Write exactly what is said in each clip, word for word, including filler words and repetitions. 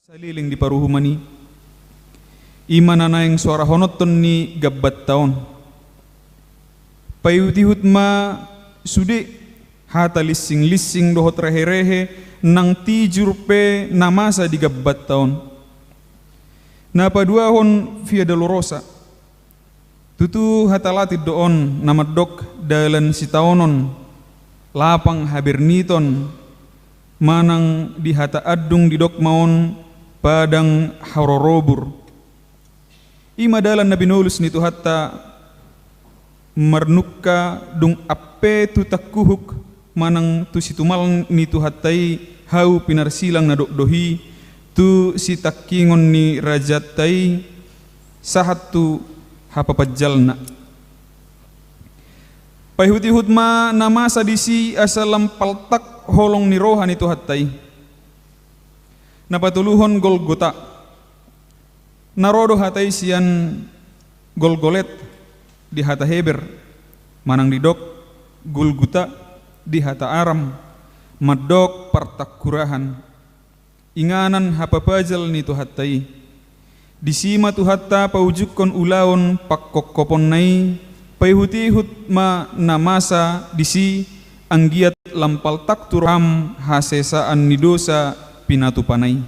Saleleng di paruhuman i, i ma na naeng soarahononton ni gambanta on. Paihutihut ma sude hata linsinglinsi dohot reherehe nang tijur pe na masa di gambanta on. Na paduahon Via Dolorosa. Tutu hata Latin do on na mandok dalan sitaonon, lapang haberniton, manang di hata andung didok ma on padang harorobur. I ma dalan na binolus ni Tuhanta marnungka dung ampe tu tangkuhuk manang tu situmal ni Tuhanta i hau pinarsilang na dokdok i tu sitangkingon ni rajanta i sahat tu hapapanjalna. Paihutihut ma na masa disi asa lam paltak holong ni roha ni Tuhanta i. Na patoluhon Golgota. Na ro do hata i sian Golgolet di hata Heber, manang didok Gulguta di hata Aram, mandok partangkurahan. Inganan hapapajal ni Tuhanta i. Disi ma Tuhanta paujungkon ulaon pangkophoponna i, paihutihut ma na masa disi anggiat lam paltak tu roham hasesaan ni dosa pinatupana i.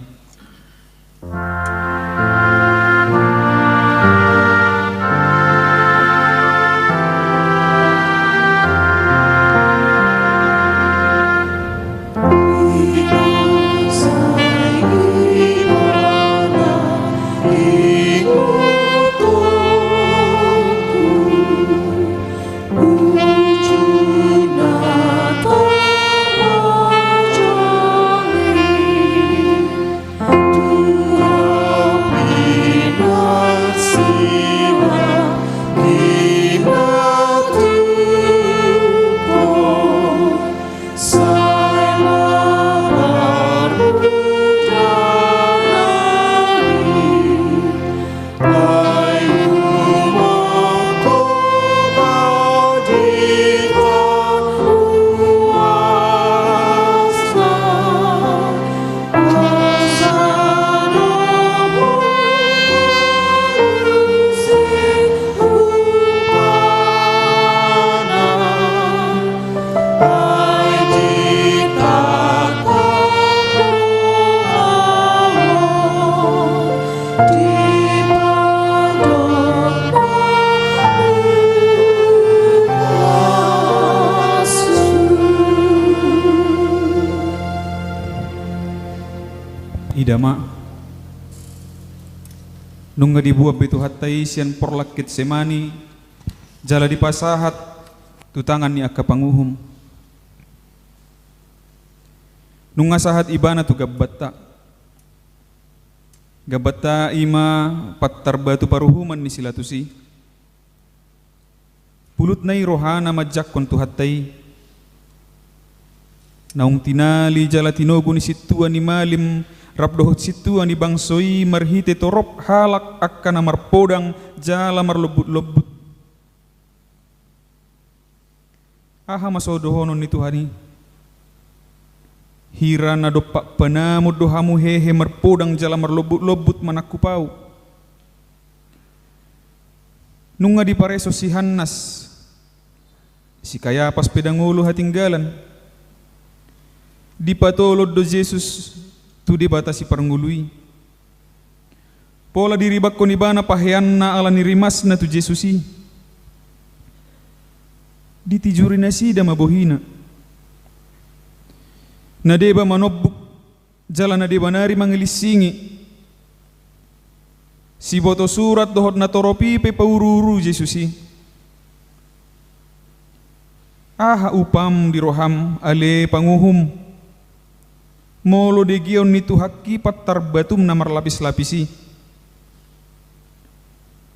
Ida ma, nunga dibuan be Tuhanta i sian porlak Getsemani, jala dipasahat tu tangan ni angka panguhum. Nunga sahat Ibana tu gambanta. Gambanta i ma pantar batu paruhuman ni si Latus i. Pulutna i rohana manjangkon Tuhanta i. Naung tinali jala tinogu ni sintua ni malim rap dohot sintua ni bangso i marhite torop halak angka na marpodang jala marlombutlombut. Aha ma so dohonon ni Tuhan i? Hira na dompak panamon do hamu hehe marpodang jala marlombutlombut manangkup Ahu. Nunga dipareso si Hannas, si Kayapas pe ndang olo hatinggalan. Dipatolon do Jesus tu Debata Siparngolu i. Pola diribakkon ibana paheanna ala ni rimasna tu Jesus i. Ditijuri nasida ma bohina. Na deba manombuk, jala na deba nari mangilinsingi. Siboto surat dohot na torop i pe pauruuru Jesus i. Aha upam di roham, ale panguhum? Molo degeon ni Tuhanki pantar batum na marlapislapis i.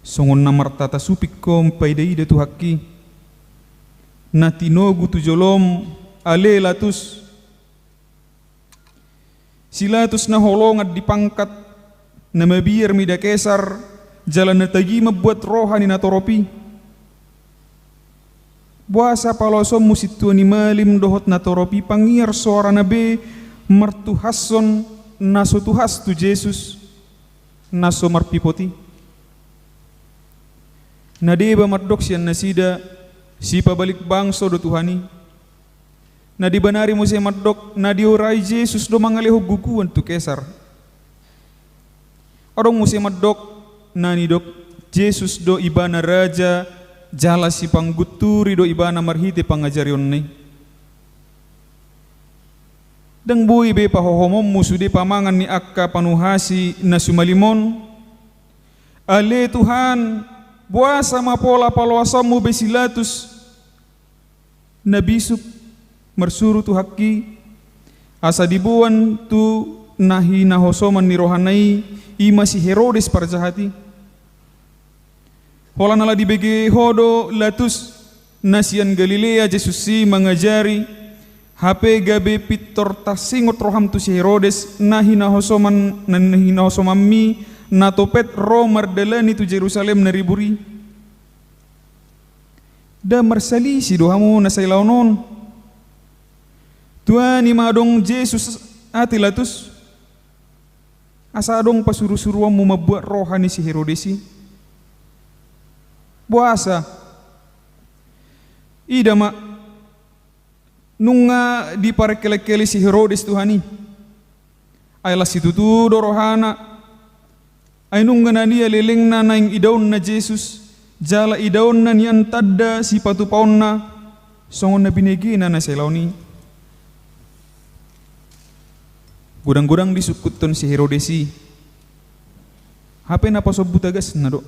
Songon na martata suping ho paidaida Tuhanki. Na tinogu tu jolom, ale Latus. Si Latus na holongan di pangkat, na mabiar mida Kesar, jala na tagi mambuat roha ni na torop i. Boasa paloasonmu sintua ni malim dohot na torop i pangiar soarana be martuhashon na so tuha tu Jesus, na so marpipot i. Na deba mandok sian nasida, sipabalik bangso do Tuhan i. Na deba nari muse mandok, na diorai Jesus do mangalehon guguan tu Kesar. Adong muse mandok, na nidok Jesus do ibana raja, jala sipanggunturi do ibana marhite pangajarionna i. Ndang boi be pahohomonmu sude pamangan ni angka panuhasi na sumalim on? Ale Tuhan, boasa ma pola paloasonmu be si Latus na bisuk marsuru Tuhanki, asa diboan tu na hinahosoman ni rohana i, i ma si Herodes parjahat i? Holan ala dibege ho do Latus na sian Galilea Jesus i mangajari, hape gabe pintor tarsingot roham tu si Herodes na hinahosoman, na hinahosomanmi, na topet ro mardalani tu Jerusalem na ribur i. Nda marsalisi do hamu na sai laon on? Tuani ma adong Jesus ate Latus, asa adong pasurusuruonmu mambuat roha ni si Herodes i? Boasa? Ida ma, nunga diparengkelengkeli si Herodes Tuhan i. Ai las situtu do rohana. Ai nunga nadia lelengna naeng idaonna Jesus, jala idaonna nian tanda sipatupaonna, songon na binegena na sai laon i. Godang-godang disungkuthon si Herodes i, hape na pasombu tagasna do.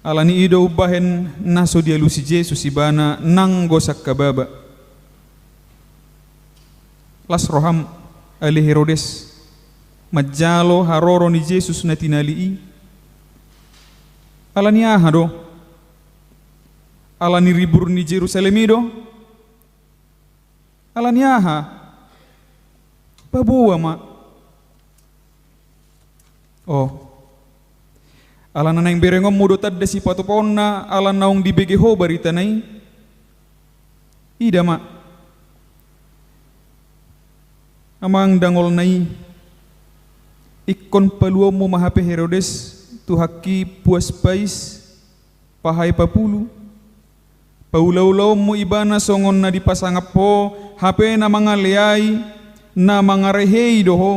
Ala ni i do umbahen na so dialusi Jesus ibana nanggo sangkababa. Las roham, ale Herodes, manjalo haroro ni Jesus na tinali i? Ala ni aha do? Ala ni ribur ni Jerusalem i do? Ala ni aha? Paboa ma. O, ala na naeng berengonmu do tanda sipatupaonna, ala naung dibege ho baritana i? Ida ma, amang dangolna i, ingkon paluaonmu ma hape Herodes Tuhanki puas pais, pahae papulu. Paulaulaonmu ibana songon na dipasangap ho, hape na mangaleai, na mangarehei do ho.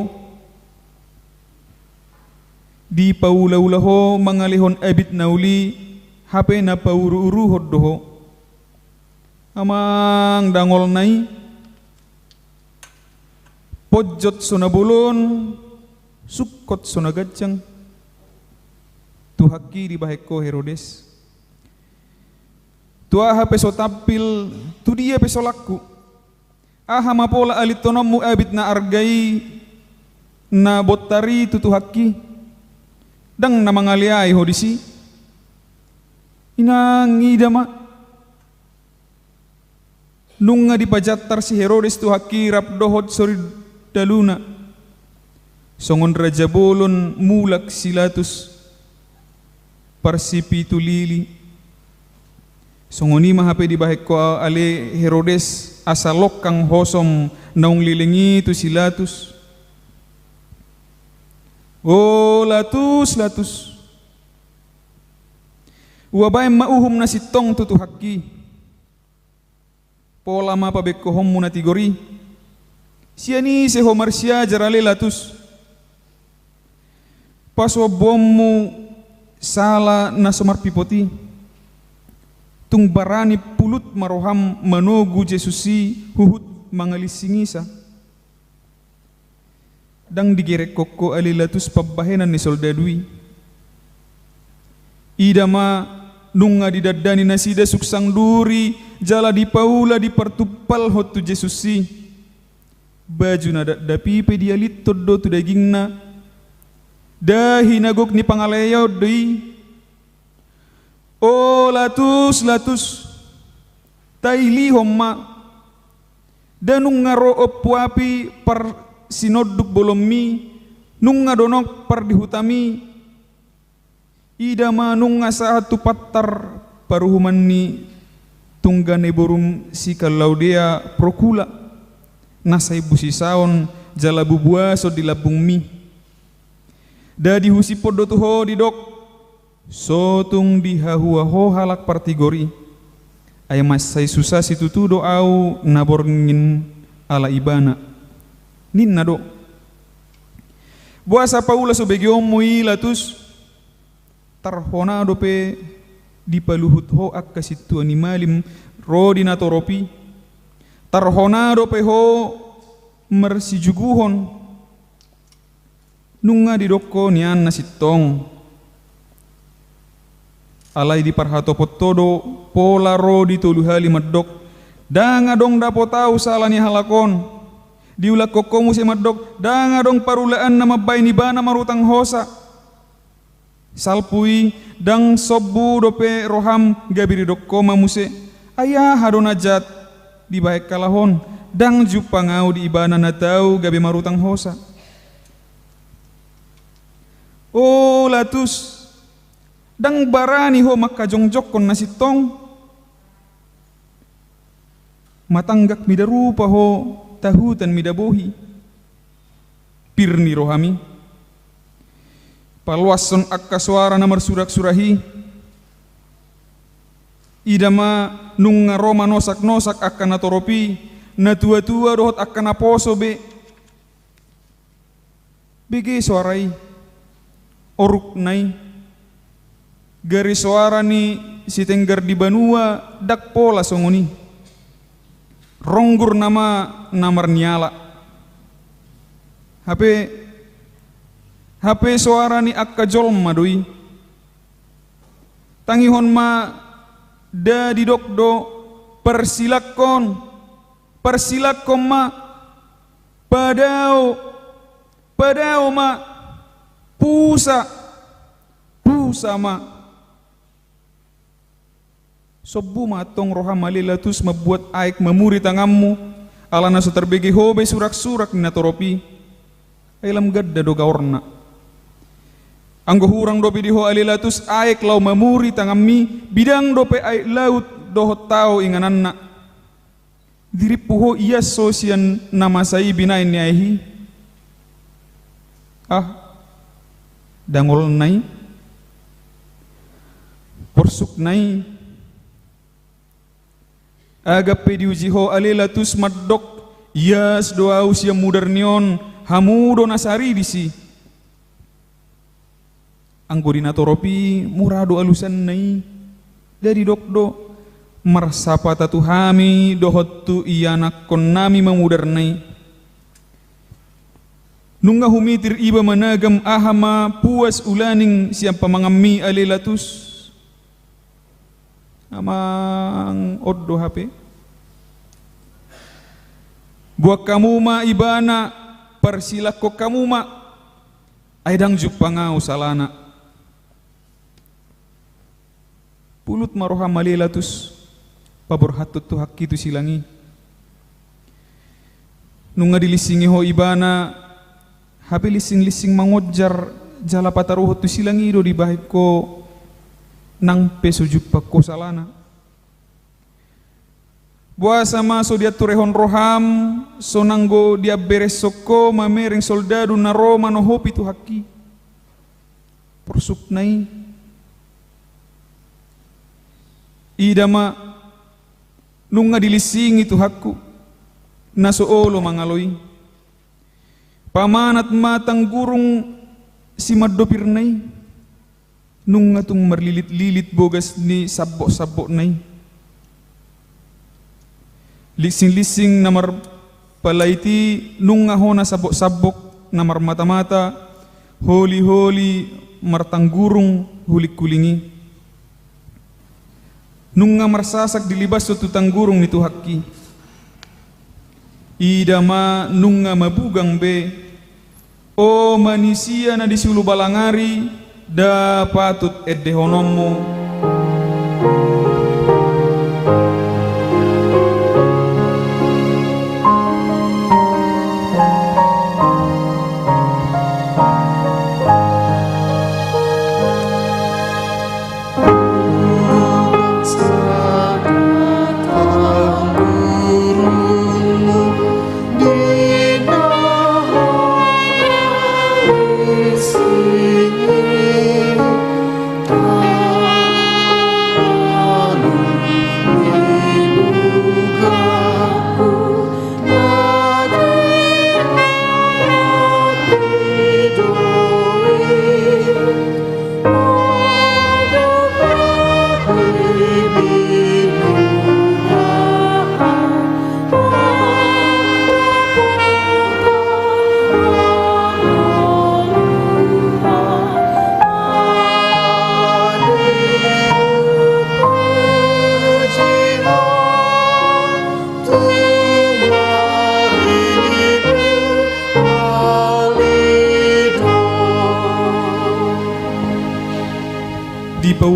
Dipaulaula ho mangalehon abit na uli, hape na pauruuruhon do ho. Amang dangolna i, ponjot so na bolon, sungkot so na ganjang. Tuhanki dibahen ho Herodes. Tu aha pe so tampil, tu dia pe so langku, aha ma pola alithononmu abit na arga i na bontar i tu Tuhanki? Ndang na mangaleai ho disi? Inang ida ma. Nunga dipajantar si Herodes Tuhanki rap dohot soridaluna. Songon raja bolon mulak si Latus parsipitulili. Songon i ma hape dibahen ho ale Herodes asa longkang hosom naung leleng i tu si Latus. O Latus, Latus. Ua bahen ma uhum na sintong tu Tuhanki. Pola ma pabengkohonmu na tigor i. Sian ise ho marsiajar ale Latus? Pasuombuonmu sala na so marpipot i. Tung barani pulut ma roham manogu Jesus i huhut mangalinsingisa. Ndang digerekhon ho ale Latus pambahenan ni soldadu i. Ida ma, nunga didandani nasida suksang duri jala dipaula dipartumpalhon tu Jesus i. Baju na dapdap i pe dialithon do tu dagingna. Dahi na gok ni pangaleaion do i. O Latus, Latus, tailihon ma. Nda nunga ro ompu api parsinonduk bolonmi, nunga donok pardihutami. Ida ma, nunga sahat tu pantar paruhuman ni tunggane borum si Kallaudea Prokula, na sai busisaon jala bubuason di lambungmi. Nda dihusipon do tu ho didok, so tung dihahua ho halak partigor i. Ai mansai susa situtu do ahu na borngin ala ibana. Ninna do. Boasa paula so begeonmu i, Latus? Tar hona dope dipaluhut ho angka sintua ni malim ro di natorop i. Tar hona dope ho marsijuguhon. Nunga didok ho nian na sintong. Alai diparhatopot ho do pola ro di tolu hali mandok, ndang adong dapot ahu sala ni halak on. Diulakhon ho muse mandok, ndang adong parulaan na mambahen ibana marutang hosa. Salpu i, ndang sombu dope roham gabe didok ho ma muse, ai aha do na jat dibahen halak on? Ndang jumpang ahu di ibana na tau gabe marutang hosa. O Latus, ndang barani ho manghajongjongkon na sintong? Matanggak mida rupa ho, tahutan mida bohi. Pir ni rohami. Paloashon angka soara na marsuraksurak i. Ida ma nunga ro manosaknosak angka natorop i, natuatua dohot angka naposo be. Bege soara i, orukna i, gari soara ni sitenggar di banua ndang pola songon i. Ronggur nama na marniala. Hape, hape soara ni angka jolma do i. Tangihon ma, nda didok do, parsilakhon, parsilakhon ma, padao, padao ma, pusa, pusa ma. Sombu ma antong roham ale Latus mambuat aek mamuri tanganmu, ala na so tarbege ho be suraksurak ni natorop i. Ai lam ganda do gaorna. Anggo hurang dope di ho ale Latus aek laho mamuri tanganmi, bidang dope aek laut dohot tao ingananna. Dirimpu ho ias ho sian na masa i binahen ni aek i. Ah, dangolna i, porsukna i. Agap pe diuji ho ale Latus mandok, ias do ahu sian mudar ni on, hamu do na saridis i. Anggo di natorop i mura do alusanna i. Nda didok do, marsapata tu hami dohot tu ianakkonnami ma mudarna i. Nunga humitir iba managam aha ma puas ulaning sian pamanganmi ale Latus. Amang on do hape. Boan hamu ma ibana, parsilakhon hamu ma. Ai ndang jumpang ahu salana. Pulut ma roham ale Latus, paborhathon Tuhanki tu silang i. Nunga dilinsingi ho ibana, hape linsinglinsingan mangonjar, jala pataruhon tu silang i do dibahen ho, nang pe so jumpang ho salana. Boasa ma so dianturehon roham, so nanggo diambereshon ho mamereng soldadu na ro manohopi Tuhanki? Porsukna i. Ida ma, nunga dilinsingi Tuhanku, na so olo mangalo i. Pamanat ma tanggurung simandopirna i. Nunga tung marlilitlilit bogas ni samboksambokna i. Linsinglinsingan na marpalait i nunga hona samboksambok na marmatamata, holiholi martanggurung hulinghuling i. Nunga marsasak dilibashon tu tanggurung ni Tuhanki. Ida ma nunga mabugang be. O manisia na di sulu balangari, nda patut endehononmu.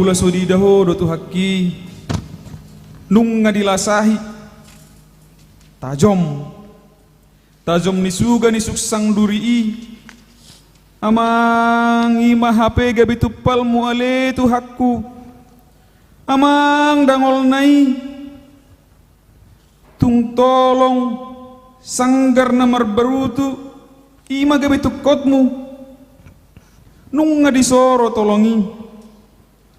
Molo so diida Ho do Tuhanki, nunga dilasahi tajom, tajom ni suga ni suksang duri i. Amang, i ma hape gabe tumpalmu ale Tuhanku. Amang, dangolna i tung tolong sanggar na marbarutu, i ma gabe tungkotmu. Nunga disoro tolong i.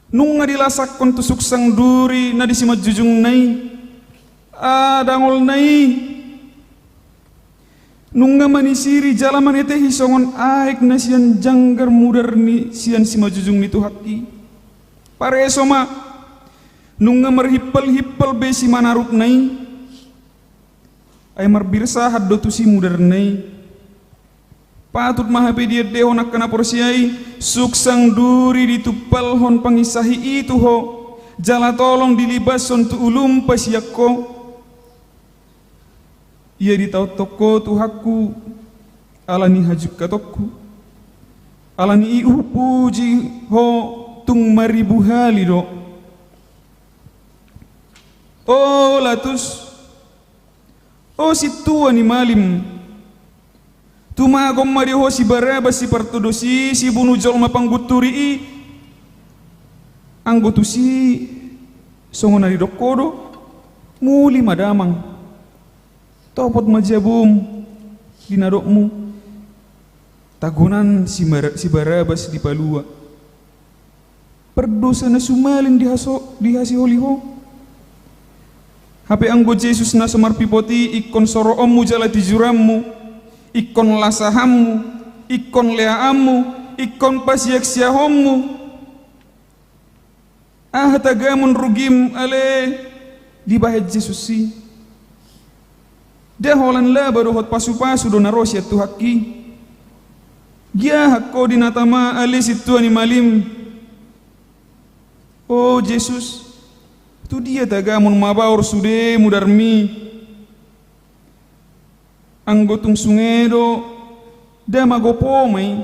Nunga dilasakkon tu suksang duri na di simanjujungna i. Ah, dangolna i. Nunga manisiri jala manetehi songon aek na sian janggar mudar ni sian simanjujung ni Tuhanki. Pareso ma, nunga marhimpal-himpal be simanarupna i. Ai marbirsahat do tusi mudarna i. Patut ma hape diendehon angka na porsea i, suksang duri ditumpalhon panginsahi i tu Ho, jala tolong dilibashon tu ulum pasian Ho. Ia ditaothon Ho Tuhanku, ala ni hajungkatonku, ala ni i hupuji Ho tung maribu hali do. O Latus, o sintua ni malim, tumagon ma di ho si Barabas, si partodos i, si bunu jolma panggunturi i. Anggo tusi, songon na didok ho do, muli ma damang. Topot ma jabum di na didokmu. Tagonan si Mar-, si Barabas dipalua. Pardosa na sumalin dihaso-, dihasiholi ho. Hape anggo Jesus na so marpipot i, ingkon soroonmu jala tijuranmu, ingkon lasahanmu, ingkon leaanmu, ingkon pasiaksiahonmu. Aha tagamon rugim ale dibahen Jesus i? Nda holan laba dohot pasupasu do na ro sian Tuhanki? Gia hakko di na tama ale sintua ni malim? O Jesus, tu dia tagamon mabaor sude mudarmi? Anggo tung sunge do, nda magopo ma i.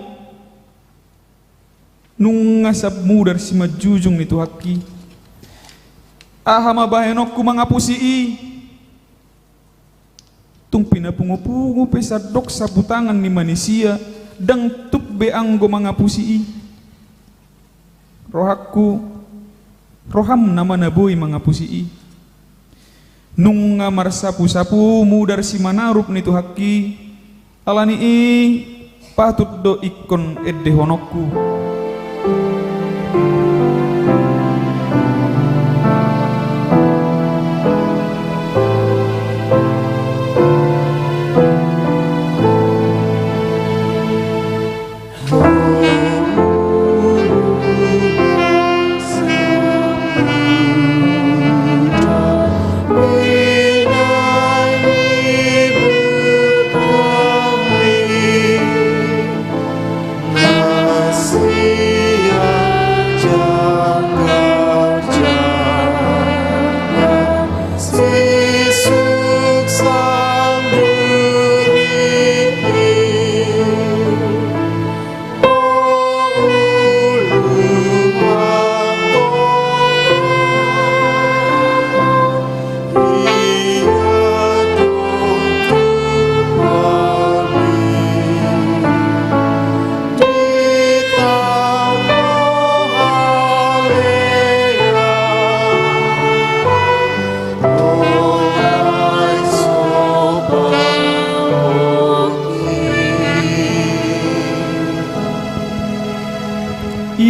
Nunga sap mudar simanjujung ni Tuhanki. Aha ma bahenonku mangapusi i? Tung pinapungupungu pe sandok saputangan ni manisia, ndang tuk be anggo mangapusi i. Rohangku, roham nama na boi mangapusi i. Nunga marsapusapu mudar simanarup ni Tuhanki, ala ni i patut do ingkon endehononku.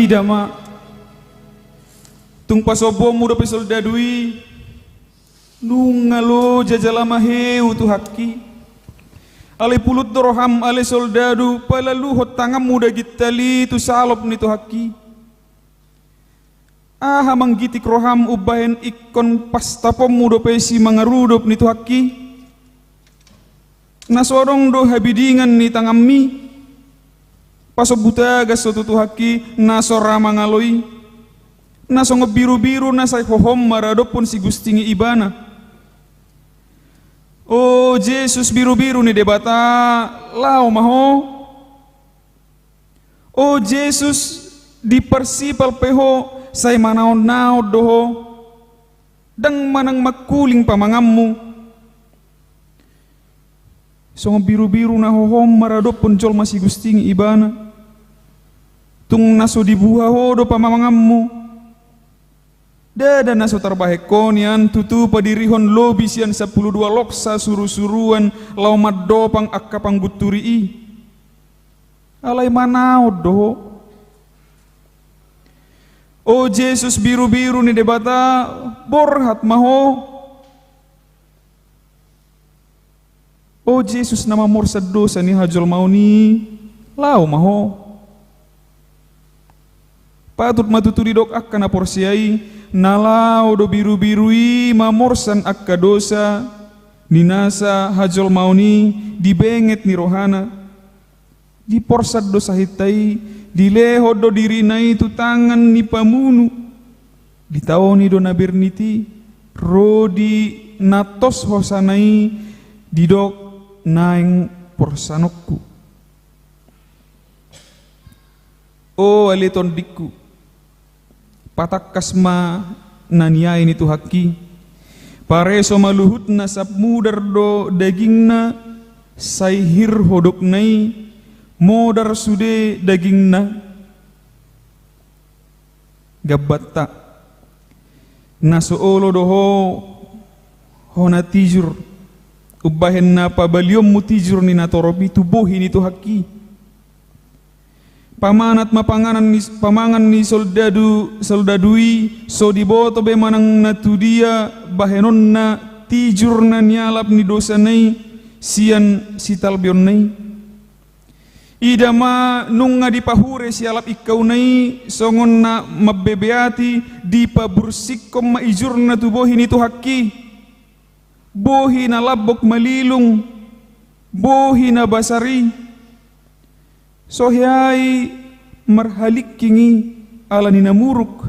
Ida ma, tung pasombuonmu dope soldadu i, nunga loja jala maheu Tuhanki. Alai pulut do roham ale soldadu, palaluhon tanganmu daging tali tu salop ni Tuhanki. Aha manggitik roham umbahen ingkon pastaponmu dope simangarudop ni Tuhanki? Na so adong do habidingan ni tanganmi? Pasombu tagas ho tu Tuhanki na so ra mangalo i, na songon birubiru na sai hohom maradophon si Gusti ni ibana. O Jesus, birubiru ni Debata, laho ma ho. O Jesus, diparsipal pe ho, Sai manaonnaon do ho, ndang manang mangkuling pamanganmu. Songon birubiru na hohom maradophon jolma sigusting ibana. Tung na so dibuha ho do pamanganmu. Ndada na so tarbahen ho nian tutu padirihon lobi sian sampulu dua loksa surusuruan laho mandopang angka panggunturi i. Alai manaon do ho. O Jesus birubiru ni Debata, borhat ma ho. O Jesus na mamorsan dosa ni hajolmaon i, laho ma ho. Patut ma tutu didok angka na porsea i, na laho do birubiru i mamorsan angka dosa ni nasa hajolmaon i di benget ni rohana. Diporsan do sahitna i, dilehon do dirina i tu tangan ni pamunu. Ditaoni do na bernit i, ro di na tos hosana i, didok naeng porsanonku. O ale tondingku, patangkas ma na niae ni Tuhanki. Pareso ma luhutna, sap mudar do dagingna, sai hir hodokna i, modar sude dagingna. Gambanta, na so olo do ho hona tijur, umbahen na pabalionmu tijur ni natorop i tu bohi ni Tuhanki. Pamanat ma panganan ni, pamangan ni soldadu, soldadu i, so diboto be manang na tudia bahenonna tijur na nialap ni dosana i sian sitalbeonna i. Ida ma nunga dipahure sialap ingkauna i songon na mambebeati, dipabursikkon ma ijurna tu bohi ni Tuhanki. Bohi na lambok malilung, bohi na basar i. So hea i marhalingking i ala ni na muruk,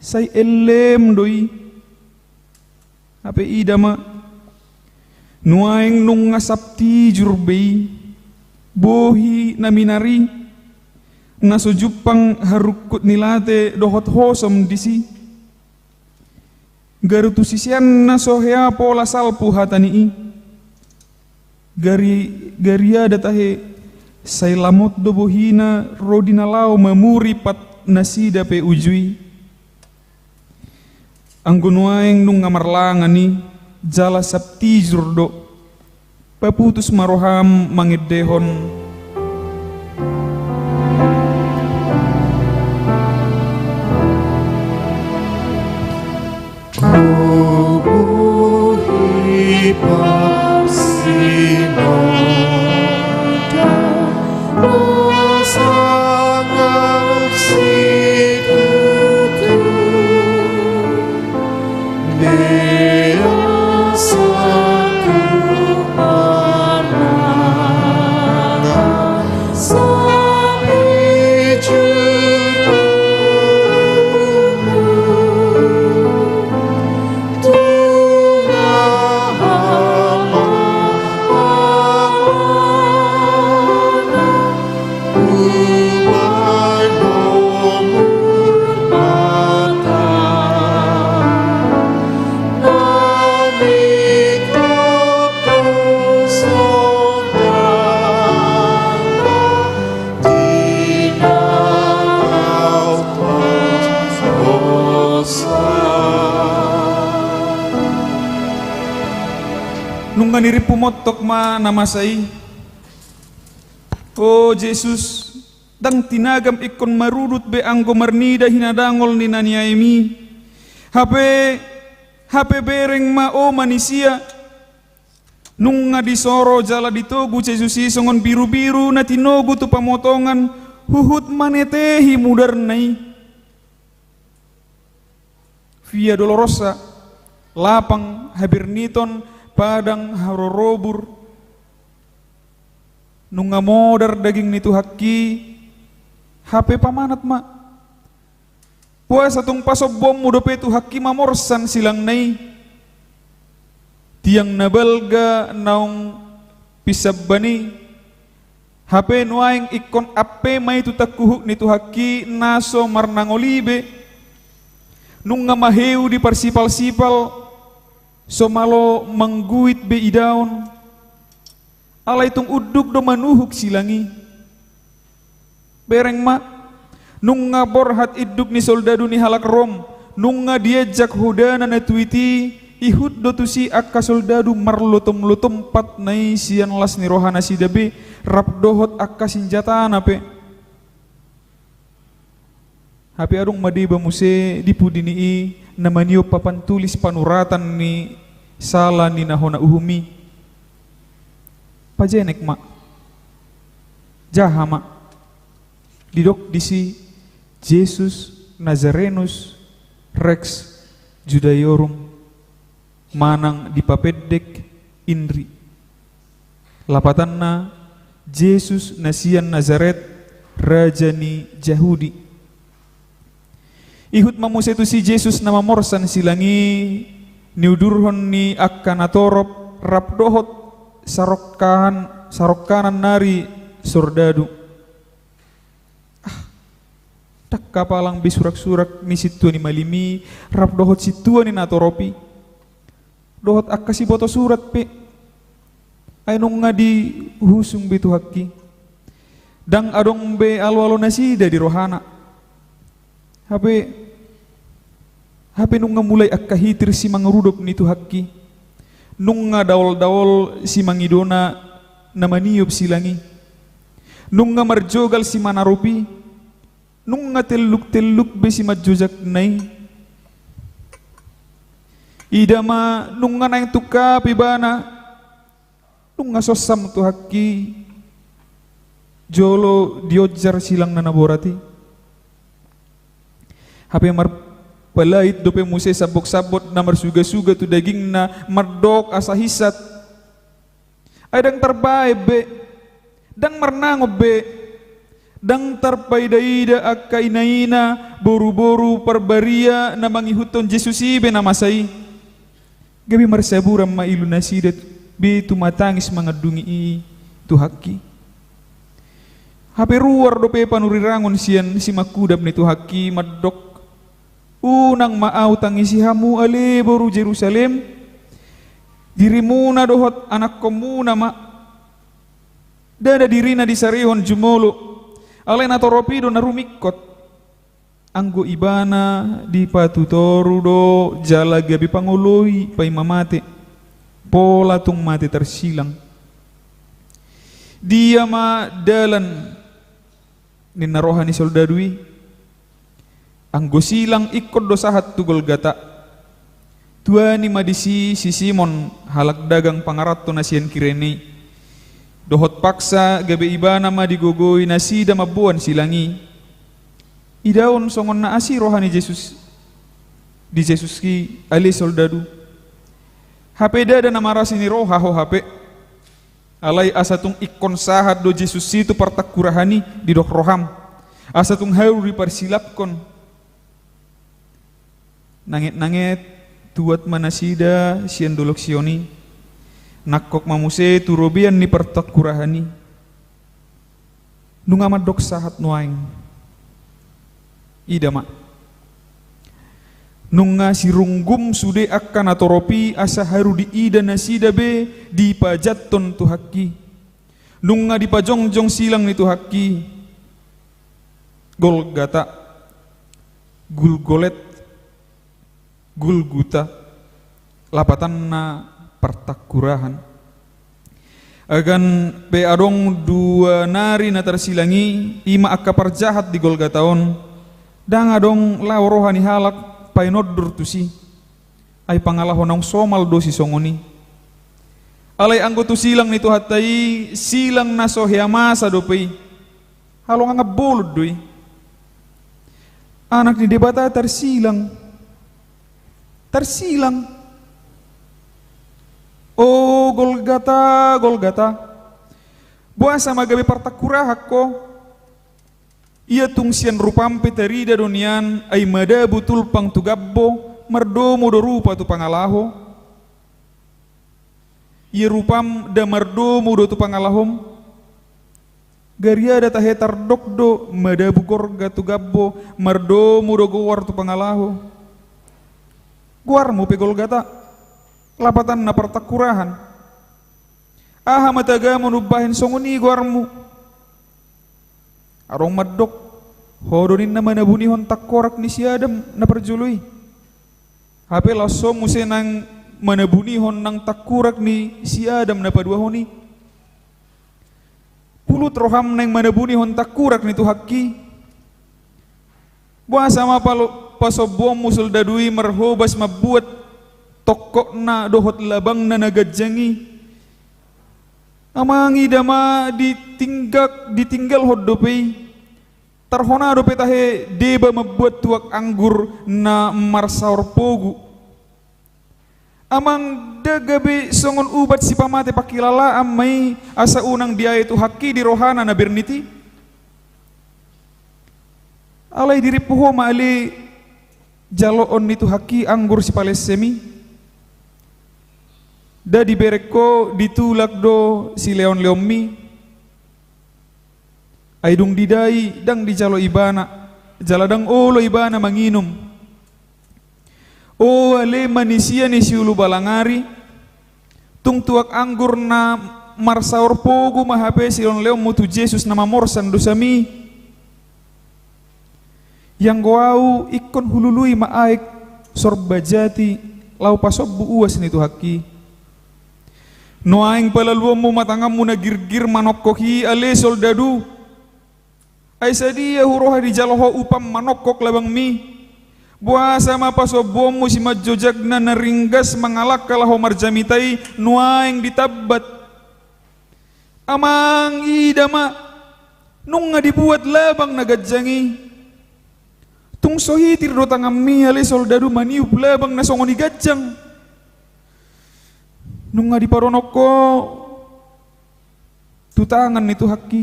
sai ellem do i. Hape ida ma, nuaeng nunga sap tijur be i, bohi na minar i, na so jumpang harungkut ni late dohot hosom disi. Gari tu siseanna so hea pola salpu hata ni i. Gari, gari ia da tahe, sai lamot do bohina ro di na laho mamuri pat nasida pe uju i. Anggo nuaeng nunga marlangan i, jala sap tijur do, paputus ma roham mangendehon. Tubuhi parsinoda, sangat situtu. Nunga nirimpu montok ma na masa i. O Jesus, ndang tinagam ingkon marudut be anggo marnida hinadangol ni na niaem i. Hape, hape bereng ma o manisia. Nunga disoro jala ditogu Jesus i songon birubiru na tinogu tu pamotongan, huhut manetehi mudarna i. Via Dolorosa, lapang haberniton, padang harorobur. Nunga modar daging ni Tuhanki, hape pamanat ma. Boasa tung pasombuonmu dope Tuhanki mamorsan silangna i. Tiang na balga naung pinsamban i. Hape nuaeng ingkon ampe ma i tu tangkuhuk ni Tuhanki na so marnangoli be. Nunga maheu di parsipal-sipal, so malo mangguit be idaon. Alai tung unduk do manuhuk silang i. Bereng ma, nunga borhat induk ni soldadu ni halak Rom, nunga diajak hodana na tuiti, ihut do tusi angka soldadu marlotom-lotom patna i sian las ni rohanasida be, rap dohot angka sinjatana pe. Hape adong ma deba muse di pudi ni i na maniop papan tulis panuratan ni sala ni na hona uhum i. Pajenek ma. Jaha ma. Didok disi Jesus Nazarenus Rex Judaeorum, manang dipapendek INRI. Lapatanna, Jesus na sian Nazaret, raja ni Jahudi. Ihut ma muse tusi Jesus na mamorsan silang i, niudurhon ni angka natorop rap dohot sarongkahan, sarongkanan nari sordadu. Ah, ndang hapalang be surak-surak ni sintua ni malim i, rap dohot sintua ni natorop i, dohot angka siboto surat pe. Ai nunga dihusung be Tuhangki. Ndang adong be alo-alo nasida di rohana. Hape, hape nunga mulai angka hitir simangarudop ni Tuhangki. Nunga daol-daol simangidona na maniop silang i. Nunga marjogal simanarupi. Nunga telluk-telluk be simanjojakna i. Ida ma nunga naeng tungkap ibana. Nunga sossam Tuhangki jolo dionjar silang na naborat i. Hape marpalait dope muse sambok-sambok na marsuga-suga tu dagingna mandok asa hinsat. Ai ndang tarbaen be, ndang marnangon be, ndang tarpaida-ida angka ina-ina, boru-boru, parbaria na mangihuthon Jesus i be na masa i. Gabe marsaburan ma ilu nasida be tumatangis mangandungi i Tuhangki. Hape ruar dope panurirangon sian simangkudap ni Tuhangki mandok, unang ma ahu tangisi hamu ale boru Jerusalem, dirimuna dohot anakkonmuna ma. Ndada dirina disarihon jumolo, alai natorop i do na rumingkot. Anggo ibana dipatutoru do jala gabe pangoloi paima mate, pola tung mate tarsilang. Dia ma dalan, ninna roha ni soldadu i. Anggo silang ingkon do sahat tu Golgata. Tuani ma disi si Simon, halak dagang pangaranto na sian Kirene i. Dohot paksa gabe ibana ma digogoi nasida mamboan silang i. Idaon songon na asi roha ni Jesus, di Jesus i ale soldadu. Hape ndada na marasi ni roha ho hape. Alai asa tung ingkon sahat do Jesus i tu partangkurahan i didok roham. Asa tung haru diparsilapkon. Nanget-nanget tuat ma nasida sian dolok Sion i. Nangkok ma muse tu robean ni partangkurahan i. Nunga mandok sahat nuaeng. Ida ma. Nunga sirunggum sude angka natorop i asa haru diida nasida be dipajathon Tuhangki. Nunga dipajongjong silang ni Tuhangki. Golgata. Gulgolet. Gulguta, lapatanna partangkurahan. Agan pe adong dua nari na tarsilang i, i ma angka parjahat di Golgata on, ndang adong lao roha ni halak painondur tusi. Ai pangalaho naung somal do sisongon i. Alai anggo tu silang ni Tuhanta i, silang na so hea masa dope i. Halongangan bolon do i. Anak ni Debata tarsilang. Tarsilang. O Golgata, Golgata. Boasa ma gabe partangkurahan ho? Ia tung sian rupam pe tarida do nian, ai madabu tulpang tu gambo, mardomu do rupa tu pangalaho. Ia rupam nda mardomu do tu pangalahom? Gariada tahe tardok do, madabu gorga tu gambo, mardomu do goar tu pangalaho. Goarmu pe Golgata, lapatanna partangkurahan. Aha ma tagamon umbahen songon i goarmu? Adong mandok, ho do ninna manabunihon tangkorak ni si Adam na parjolo i. Hape laos ho muse nang manabunihon nang tangkorak ni si Adam na paduahon i. Pulut roham naeng manabunihon tangkorak ni Tuhanki. Boasa ma palo-, pasombuonmu soldadu i marhobas mambuat tongkotna dohot labangna na ganjang i? Amang, ida ma, ditinggak-, ditinggalhon dope i. Tarhona dope tahe deba mambuat tuak anggur na marsaor pogu. Amang, ndang gabe songon ubat sipamate pangkilalaan ma i, asa unang diae Tuhanki di rohana na bernit i? Alai dirimpu ho ma ale jaloon ni Tuhanki anggur sipalensem i. Nda dibereng ho, ditulak do sileonleonmi. Ai dung didai, ndang dijalo ibana, jala ndang olo ibana manginum. O ale manisia ni siulu balangari, tung tuak anggur na marsaor pogu ma hape sileonleonmu tu Jesus na mamorsan dosami. Ianggo ahu ingkon hulului ma aek sorba jati laho pasombu uas ni Tuhanki. Nuaeng palaluonmu ma tanganmu na girgir manongkok i, ale soldadu. Ai sadia huroha dijalo ho upam manongkok labangmi? Boasa ma pasombuonmu simanjojagna na ringgas mangalangka laho marjamita i nuaeng ditambat? Amang, ida ma, nunga dibuat labang na ganjang i. Tung so hitir do tanganmi ale soldadu maniup labang na songon i ganjang. Nunga diparonok ho tu tangan ni Tuhanki.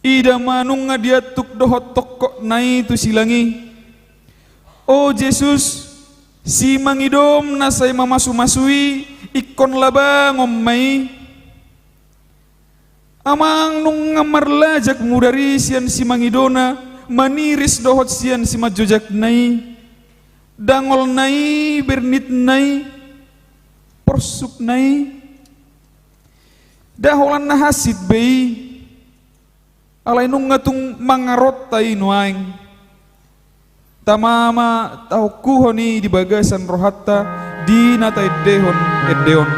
Ida ma, nunga diantuk dohot tongkotna i tu silang i. O Jesus, simangidom na sai mamasumasu i, ingkon labangon ma i. Amang, nunga marlajak mudar i sian simangidona, maniris dohot sian simanjojagna i. Dangolna i, bernitna i, porsukna i. Nda holan na hansit be i. Alai nunga tung mangaronta i nuaeng. Tama ma tahongkuhon i di bagasan rohanta di na taendehon ende on.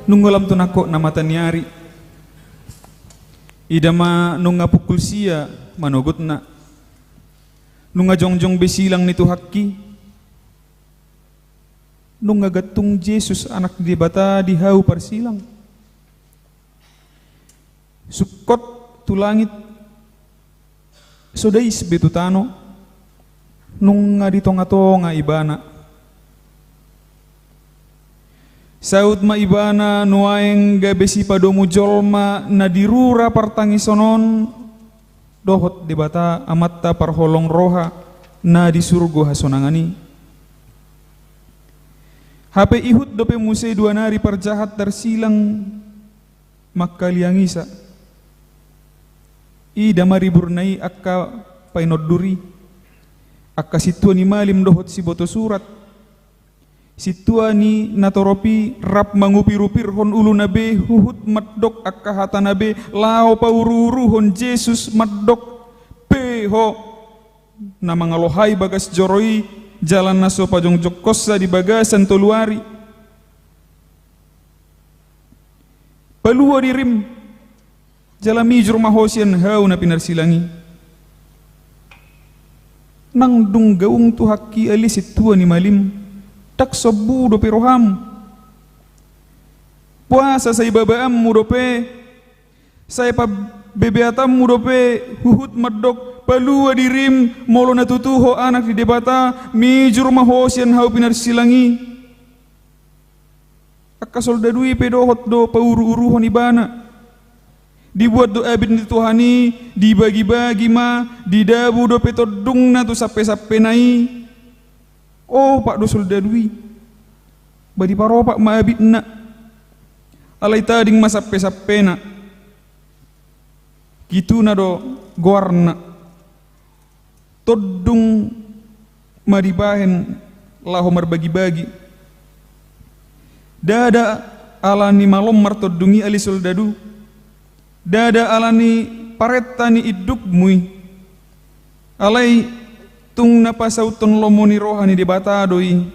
Nunga lam tu nangkok na mata ni ari. Ida ma nunga pukul sia manogotna. Nunga jongjong be silang ni Tuhanki. Nunga gantung Jesus, Anak ni Debata, di hau parsilang. Sungkot tu langit, so dais be tu tano, nunga di tongatonga Ibana. Saut ma Ibana nuaeng gabe sipadomu jolma na di rura partangison on dohot Debata Amanta parholong roha na di surgo hasonangan i. Hape ihut dope muse dua nari parjahat tarsilang mangkaliangisa. Ida ma riburna i angka painondur i. Angka sintua ni malim dohot siboto surat, sintua ni natorop i rap mangupirupirhon uluna be, huhut mandok angka hatana be, laho pauruuruhon Jesus mandok: Pe ho, na mangalohai bagas joro i, jala na so pajongjongkonsa di bagasan tolu ari. Palua dirim, jala mijur ma ho sian hau na pinarsilang i. Nang dung gaung Tuhanki ale sintua ni malim, ndang sombu dope roham. Boasa sai babaanmu dope, sai pabebeatanmu dope, huhut mandok: Palua dirim, molo na tutu ho anak ni Debata, mijur ma ho sian hau pinarsilang i. Angka soldadu i pe dohot do pauruuruhon ibana. Dibuat do abit ni Tuhan i, dibagibagi ma, didabu dope tondungna tu sampesampena i. Opat do soldadu i. Ba diparopat ma abitna. Alai tading ma sampesampena. Kituna do goarna. Tondung ma dibahen laho marbagibagi. Ndada ala ni malom martondung i ale soldadu. Ndada ala ni parenta ni indukmu i. Alai tung na pasauthon lomo ni roha ni Debata do i.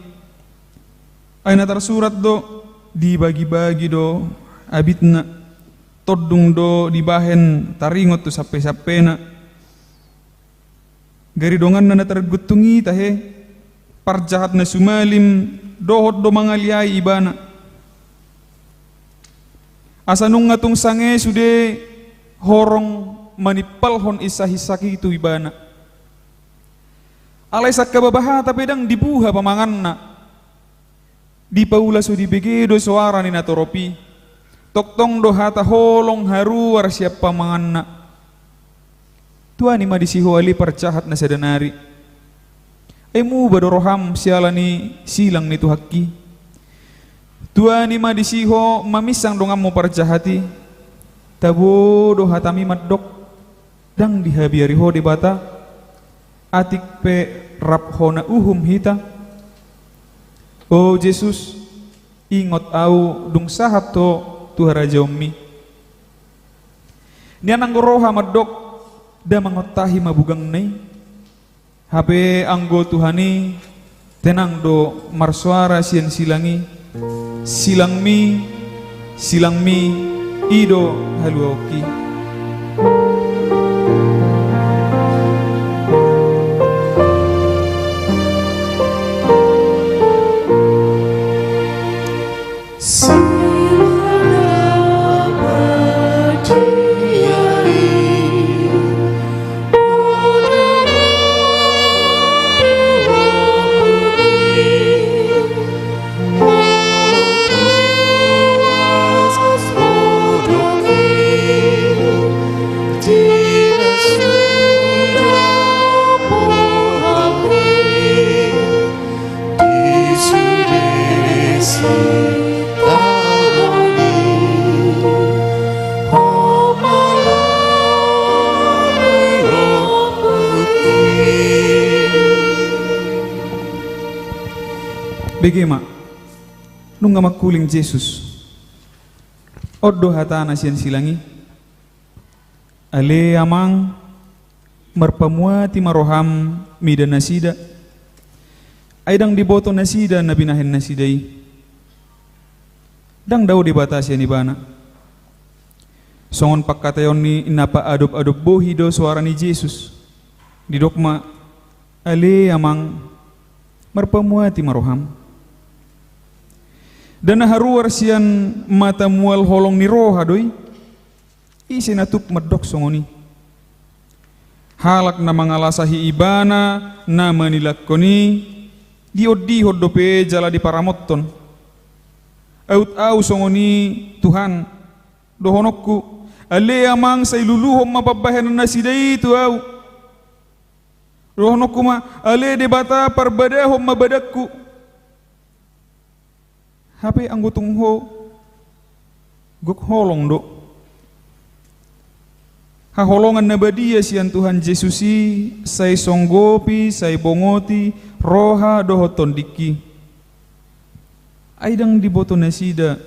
Ai na tarsurat do, dibagibagi do abitna. Tondung do dibahen taringot tu sampesampena. Gari donganna na targuntung i tahe, parjahat na sumalim, dohot do mangaliai ibana. Asa nunga tung sange sude horong manimpalhon insahinsak i tu ibana. Alai sangkababa hata pe ndang dibuha pamanganna. Dipaula so dibege do soara ni natorop i. Tongtong do hata holong haruar sian pamanganna. Tuani ma disi ho ale parjahat na sada nari. Ai muba do roham siala ni silang ni Tuhanki. Tuani ma disi ho maminsang donganmu parjahat i. Tabo do hatami mandok. Ndang dihabiari ho Debata, atik pe rap hona uhum hita. O Jesus, ingot ahu dung sahat ho tu harajaonmi. Nian anggo roha mandok, nda mangontahi ma bugangna i. Hape anggo Tuhan i, tenang do marsoara sian silang i. Silangmi, silangmi, i do haluaonki. Bege ma, nunga mangkuling Jesus. On do hatana sian silang i. Ale Amang, marpamuati ma roham mida nasida. Ai ndang diboto nasida na binahen nasida i. Ndang dao Debata sian ibana. Songon pangkataion ni na paadop-adop bohi do soara ni Jesus. Didok ma, ale Amang, marpamuati ma roham. Nda na haruar sian mata mual holong ni roha do i. Ise na tuk mandok songon i? Halak na mangalasahi ibana na manilangkon i, diondihon dope jala diparamothon. Aut ahu songon i Tuhan, dohononku, ale Amang sai luluhon ma pambahenan nasida i tu ahu. Dohononku ma, ale Debata parbadahon ma badanku. Hape anggo tung ho, gok holong do. Haholongan na badia sian Tuhan Jesus i sai songgopi, sai bongoti roha dohot tondingki. Ai ndang diboto nasida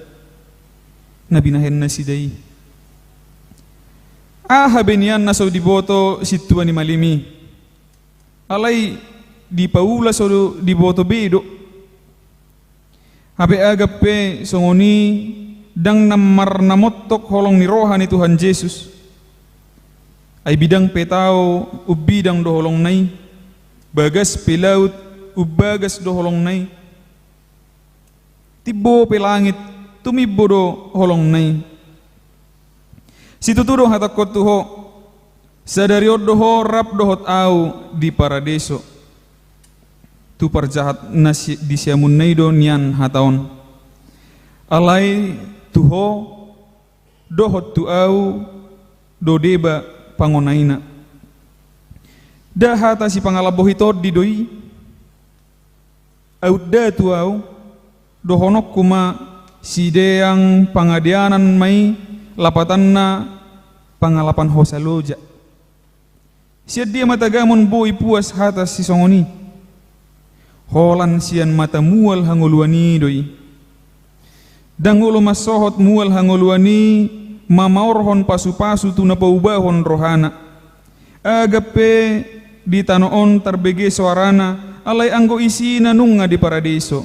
na binahen nasida i. Aha be nian na so diboto sintua ni malim i? Alai dipaula so diboto be do. Hape agap pe songon i, ndang na marnamontok holong ni roha ni Tuhan Jesus. Ai bidang pe tao umbidang do holongna i, bagas pe laut umbagas do holongna i. Timbo pe langit tumimbo do holongna i. Situtu do hatangkon tu ho, sadari on do ho rap dohot ahu di paradeso. Tu parjahat na si-, di siamunna i do nian hata on. Alai tu ho dohot tu ahu do deba pangonaina. Nda hata sipangalap bohi tondi do i. Aut nda tu ahu, dohononku ma sideang pangadeanan ma i, lapatanna pangalapan hosa loja. Sian dia ma tagamon boi puas hata sisongon i? Holan sian mata mual hangoluan i do i. Ndang olo mansohot mual hangoluan i mamaorhon pasupasu tu na paubahon rohana. Agap pe di tano on tarbege soarana, alai anggo isina nunga di paradeso.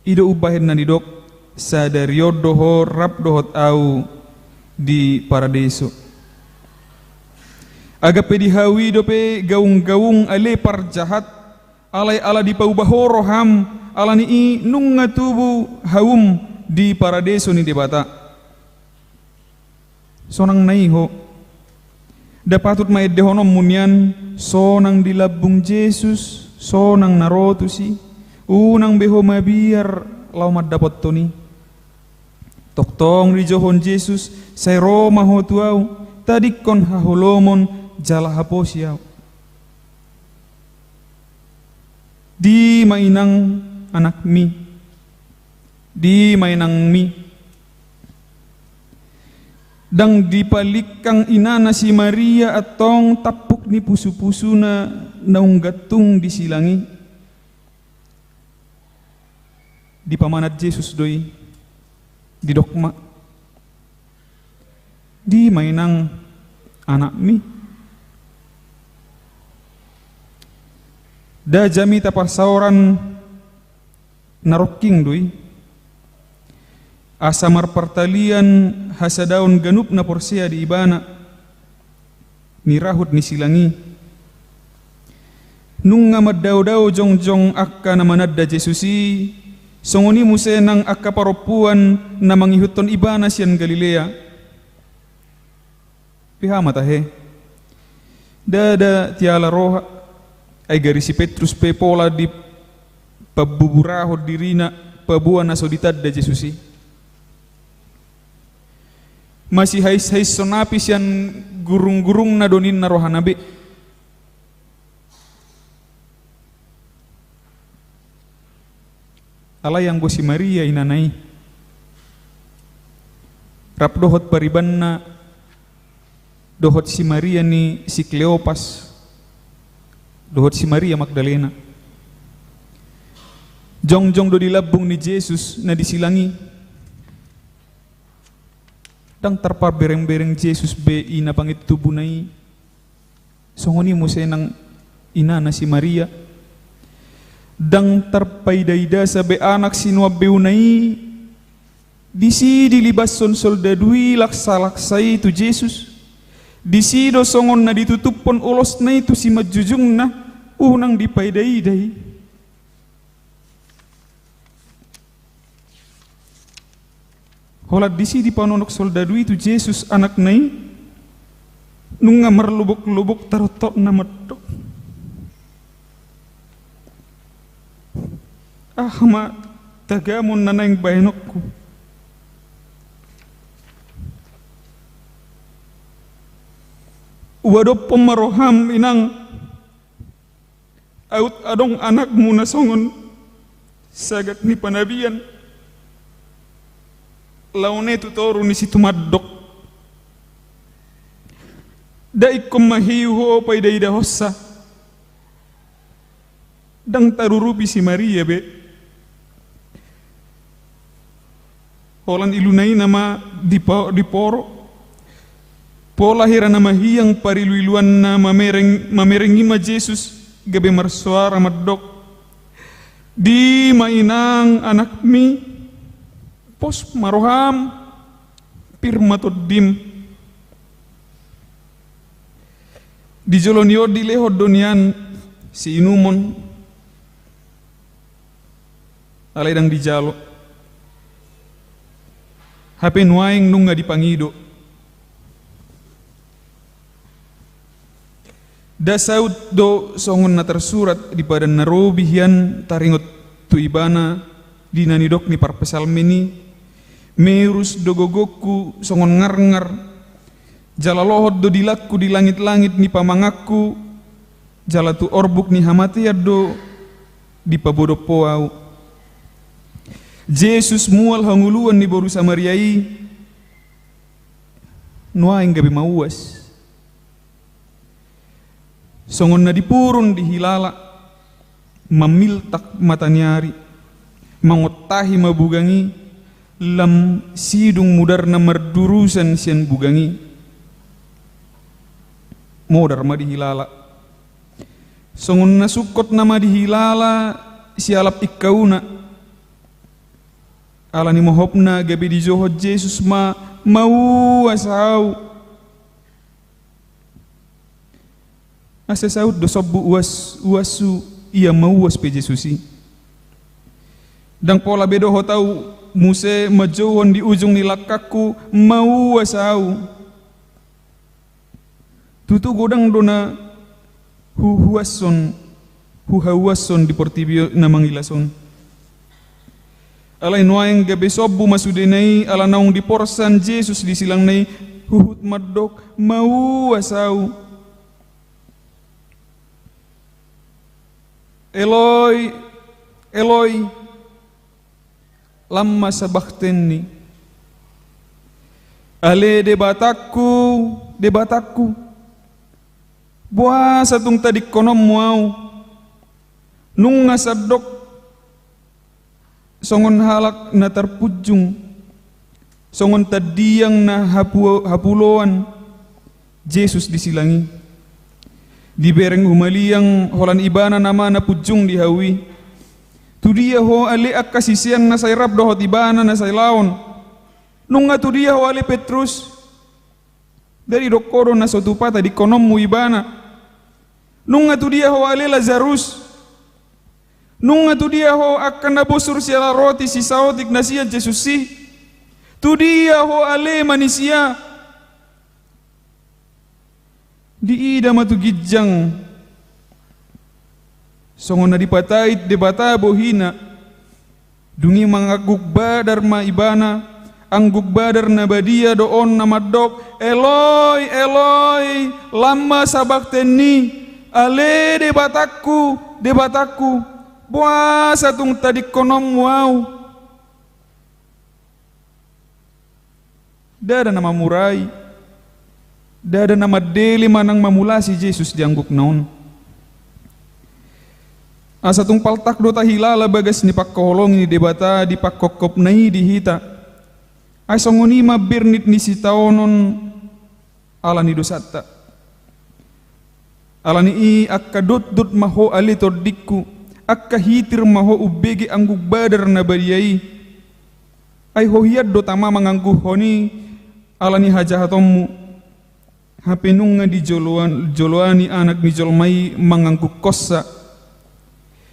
I do umbahen na nidok, sadari on do ho rap dohot ahu di paradeso. Agap pe di hau i dope gaunggaung ale parjahat, alai ala dipauba ho roham, alani i nunga tubu haum di paradeso ni Debata. Sonang na i ho. Nda patut ma endehononmu nian, sonang di lambung Jesus, sonang na ro tusi, unang be ho mabiar laho mandapothon i. Tongtong dijouhon Jesus, sai ro ma ho tu ahu, tadingkon haholomon jala haposi ahu. Di ma inang anakmi? Di ma inangmi? Ndang dipalingkang inana si Maria antong tampuk ni pusupusuna naung gantung di silang i? Dipamanat Jesus do i, didok ma, di ma inang anakmi? Nda jamita parsaoran na rongking do i, asa marpartalian hasadaon ganup na porsea di ibana. Nirahut ni silang i. Nunga mandaodao jongjong angka na mananda Jesus i, songon i muse nang angka parompuan na mangihuthon ibana sian Galilea. Beha ma tahe. Ndada tiala roha, ai gari si Petrus pe pola dipabuburahon dirina paboa na so ditanda Jesus i. Masihaishaishon api sian gurunggurungna do ninna rohana be. Alai anggo si Maria inana i, rap dohot paribanna, dohot si Maria ni si Kleopas, dohot si Maria Magdalena. Jongjong do di lambung ni Jesus na di silang i. Ndang tarpaberengbereng Jesus be ina pangan tubuna i. Songon i muse nang inana si Maria. Ndang tarpaidaidasa be anak sinuambeuna i. Disi dilibashon soldadu i laksalaksa i tu Jesus. Disi do songon na ditutuphon ulosna i tu simanjujungna, unang dipaidaida i. Holan disi dipanonok soldadu i tu Jesus anakna i, nunga marlobok-lobok tarottokna mandok, aha ma tagamon na naeng baenonku? Uadophon ma roham, inang. Aut adong anakmu na songon sagak ni panabian, laho ne tu toru ni situmandok. Nda ingkon ma hiu ho paidaidahonsa. Ndang tarurupi si Maria be. Holan iluna i nama dipo-, diporo. Pola hira na mahiang pariluiluanna mamereng, mamereng i ma Jesus gabe marsoara mandok: Di ma inang anakmi, pos ma roham, pir ma tondim. Di jolo ni on dilehon do nian siinumon. Alai ndang dijalo. Hape nuaeng nunga dipangido. Nda saut do songon na tarsurat di Padan na Robi hian taringot tu ibana di na nidok ni parpsalmen i: Meurus do gogongku songon ngarngar, jala lohot do dilangku di langit-langit ni pamanganku, jala tu orbuk ni hamatean do dipabodomho ahu. Jesus mual hangoluan ni boru Samaria i, nuaeng gabe mauas. Songon na dipurun dihilala, mamiltak mata ni ari, mangontahi ma bugang i, lam sidung mudarna mardurusan sian bugang i. Modar ma dihilala. Songon na sungkot nama dihilala sialap ingkauna. Ala ni mohopna gabe dijohot Jesus ma, mauas ahu. Asa saut do sombu uas, uashu, ia mauas pe Jesus i. Ndang pola be dohot ahu muse manjouhon di ujung ni langkangku, mauas ahu. Tutu godang do na huhuashon, huhauashon di portibi na mangilas on. Alai nuaeng gabe sombu ma sudena i, ala naung diporsan Jesus di silangna i, huhut mandok, mauas ahu. Eloi, Eloi, lamma sabakhtani. Ale Debatangku, Debatangku, boasa tung tadingkononmu ahu? Nunga sandok songon halak na tarpunjung, songon tandiang na hapu-, hapuloan Jesus di silang i. Dibereng humaliang holan ibana nama na punjung di hau i. Tudia ho ale angka sisean na sai rap dohot ibana na sai laon? Nunga tudia ho ale Petrus? Nda didok ho do na so tupa tadingkononmu ibana? Nunga tudia ho ale Lazarus? Nunga tudia ho angka na bosur siala roti sisaotik na sian Jesus i? Tudia ho ale manisia? Diida ma tu ginjang songon na dipatait Debata bohina. Dung i mangangguk badar ma ibana, angguk badar na badia do on na mandok, Eloi, Eloi, lamma sabakhtani, ale Debatangku, Debatangku, boasa tung tadingkononmu ahu? Ndada na mamurai, ndada na mandele manang mamulasi Jesus di anggukna on. Asa tung paltak do tahilala bagas ni pangkaholongi ni Debata di pangkophopna i di hita. Ai songon i ma bernit ni sitaonon ala ni dosanta. Ala ni i angka dotdot ma ho ale tondingku, angka hitir ma ho umbege angguk badar na badia i. Ai ho hian do tama mangangguhon i ala ni hajahatonmu. Hape nunga dijoloan, joloani Anak ni jolma i mangangguhonsa.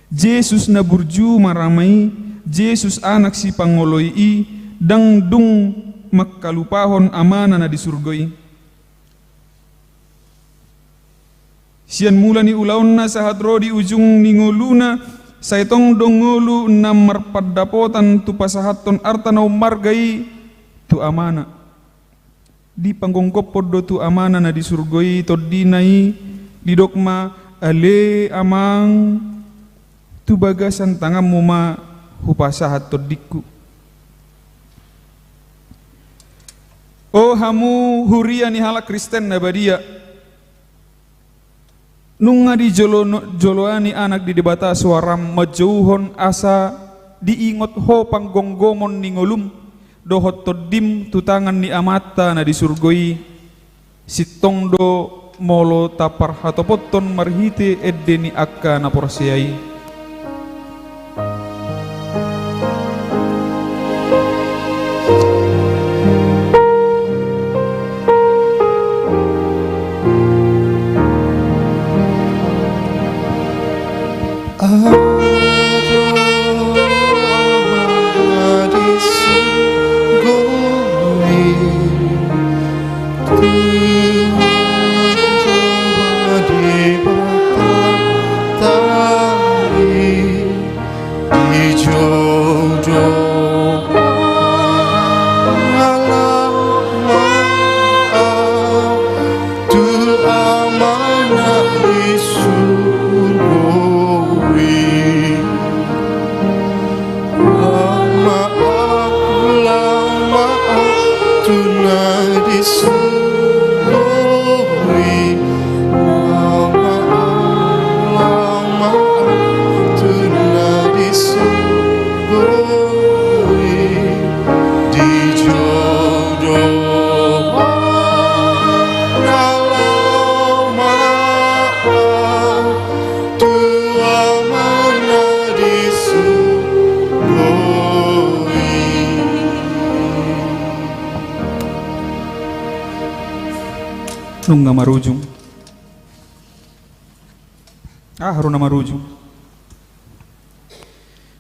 Jesus na burju marama i, Jesus Anak sipangoloi i, ndang dung mangkalupahon Amana na di surgo i. Sian mula ni ulaonna sahat ro di ujung ni ngoluna, sai tong do ngolu na marpandapotan tu pasahathon arta na ummarga i tu Amana. Dipanggophon do tu Amana na di surgo i tondina i, didok ma, Ale Amang, tu bagasan tanganmu ma hupasahat tondingku. O hamu huria ni halak Kristen na badia, Nunga dijolo-, joloani Anak ni Debata soaram manjouhon asa diingot ho panggomgomon ni ngolum dohot tondim tu tangan ni Amanta na di surgo i. Sintong do molo taparhatoponhon marhite ende ni angka na porsea i. Nunga marujung. Aha do na marujung?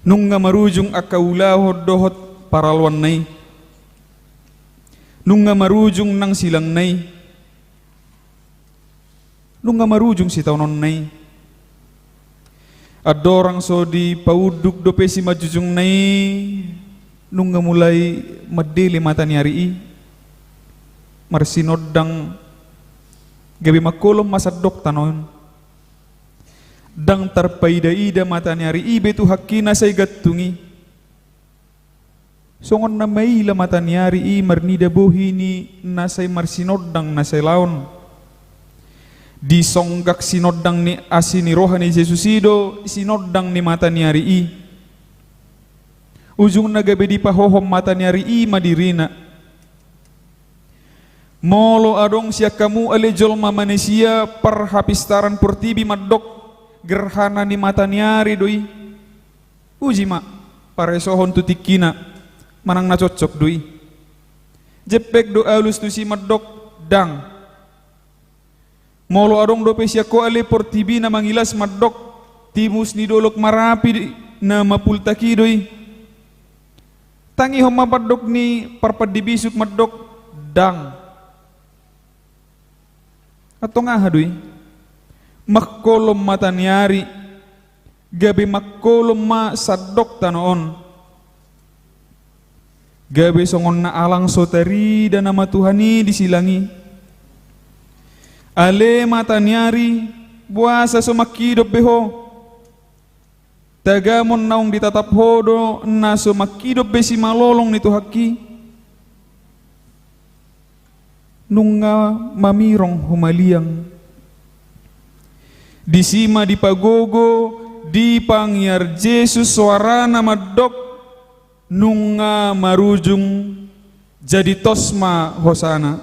Nunga marujung angka ulaon dohot paraloanna i. Nunga marujung nang silangna i. Nunga marujung sitaononna i. Andorang so dipaunduk dope simanjujungna i, nunga mulai mandele mata ni ari i. Marsinondang gabe mangkolom ma sandok tano on. Ndang tarpaidaida mata ni ari i be Tuhanki na sai gantung i. Songon na maila mata ni ari i marnida bohi ni na sai marsinondang na sai laon. Disonggak sinondang ni asi ni roha ni Jesus i do sinondang ni mata ni ari i. Ujungna gabe dipahohom mata ni ari i ma dirina. Molo adong sian hamu ale jolma manisia parhapistaran portibi mandok gerhana ni mata ni ari do i. Uji ma, paresohon tu tingkina, manang na cocok do i. Jempek do alus tusi mandok, ndang. Molo adong dope sian ho ale portibi na mangilas mandok, timus ni dolok Marapi na mapultak i do i. Tangihon ma pandok ni parpandibisuk mandok, ndang. Antong aha do i? Mangkolom mata ni ari, gabe mangkolom ma sandok tano on. Gabe songon na alang so tarida nama Tuhan i di silang i. Ale mata ni ari, boasa so mangkidop be ho? Tagamon naung ditatap ho do na so mangkidop be simalolong ni Tuhanki. Nunga mamirong humaliang. Disi ma dipagogo, dipangiar Jesus soarana mandok, nunga marujung, jadi tos ma hosana.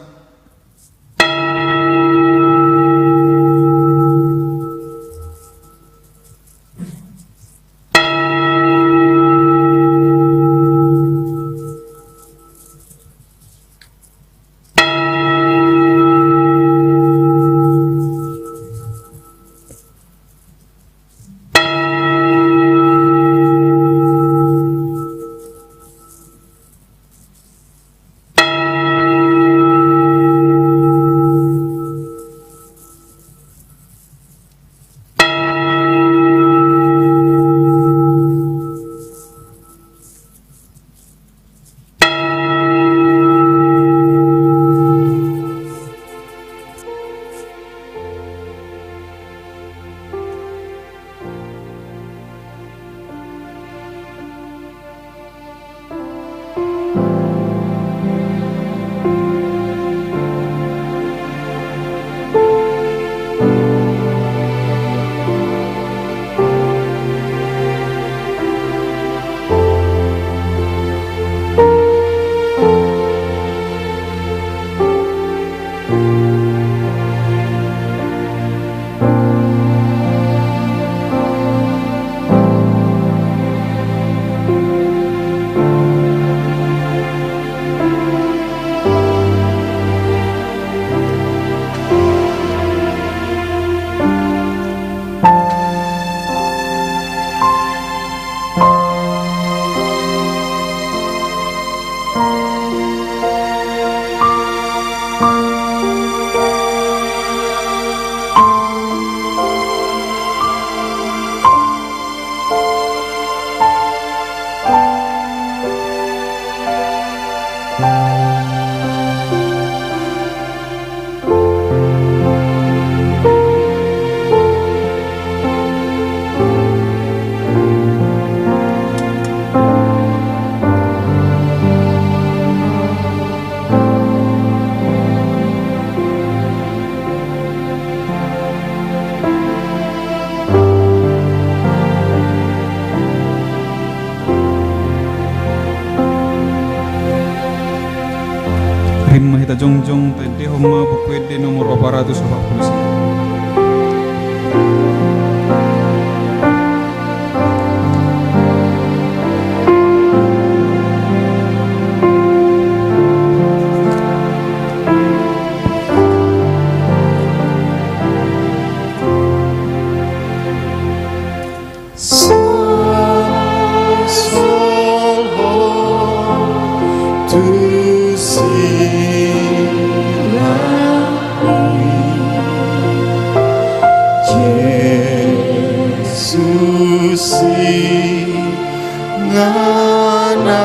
Hita jongjong taendehon ma Buku Ende nomor opat ratus opat pulu sia. Sai solhot tu si langit, Jesus i ngananku.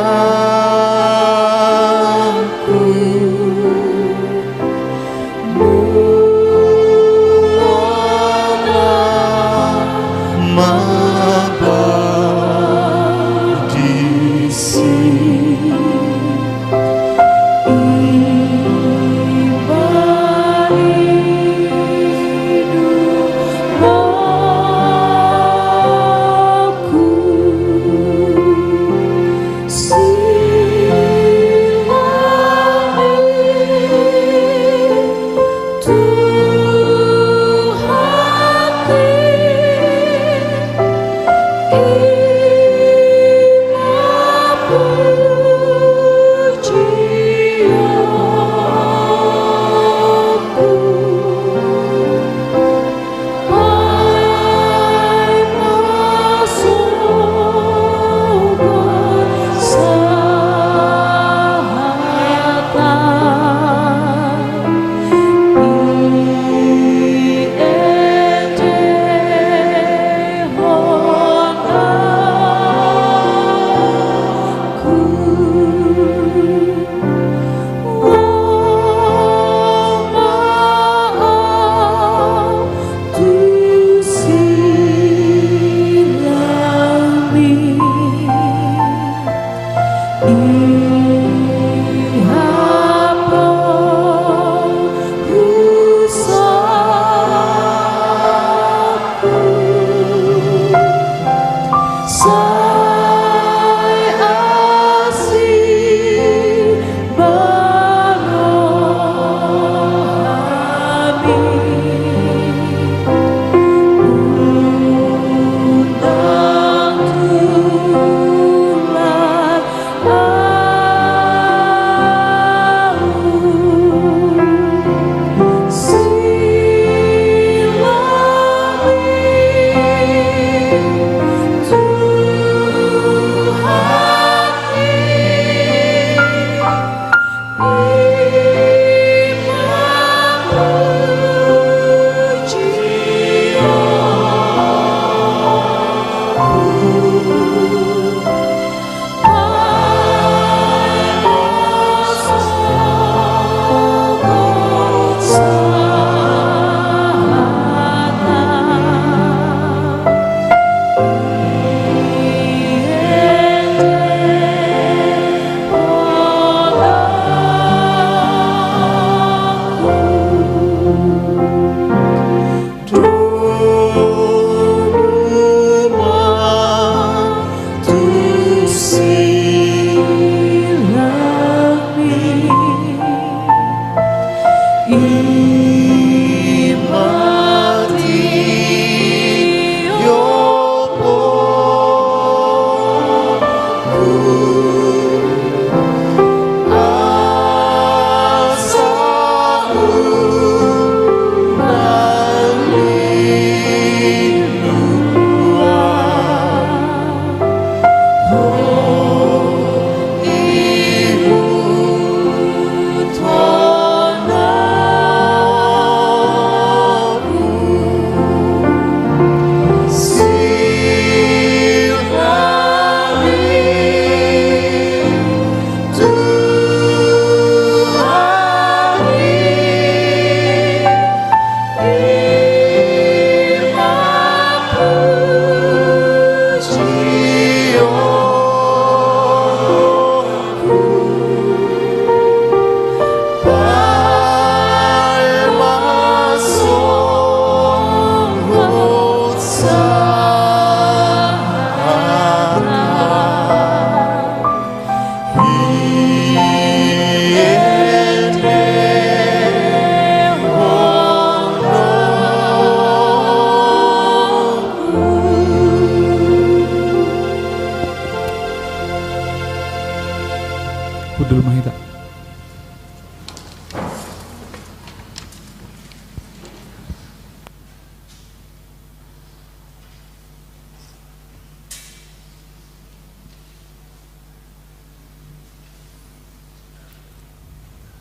Rumah kita.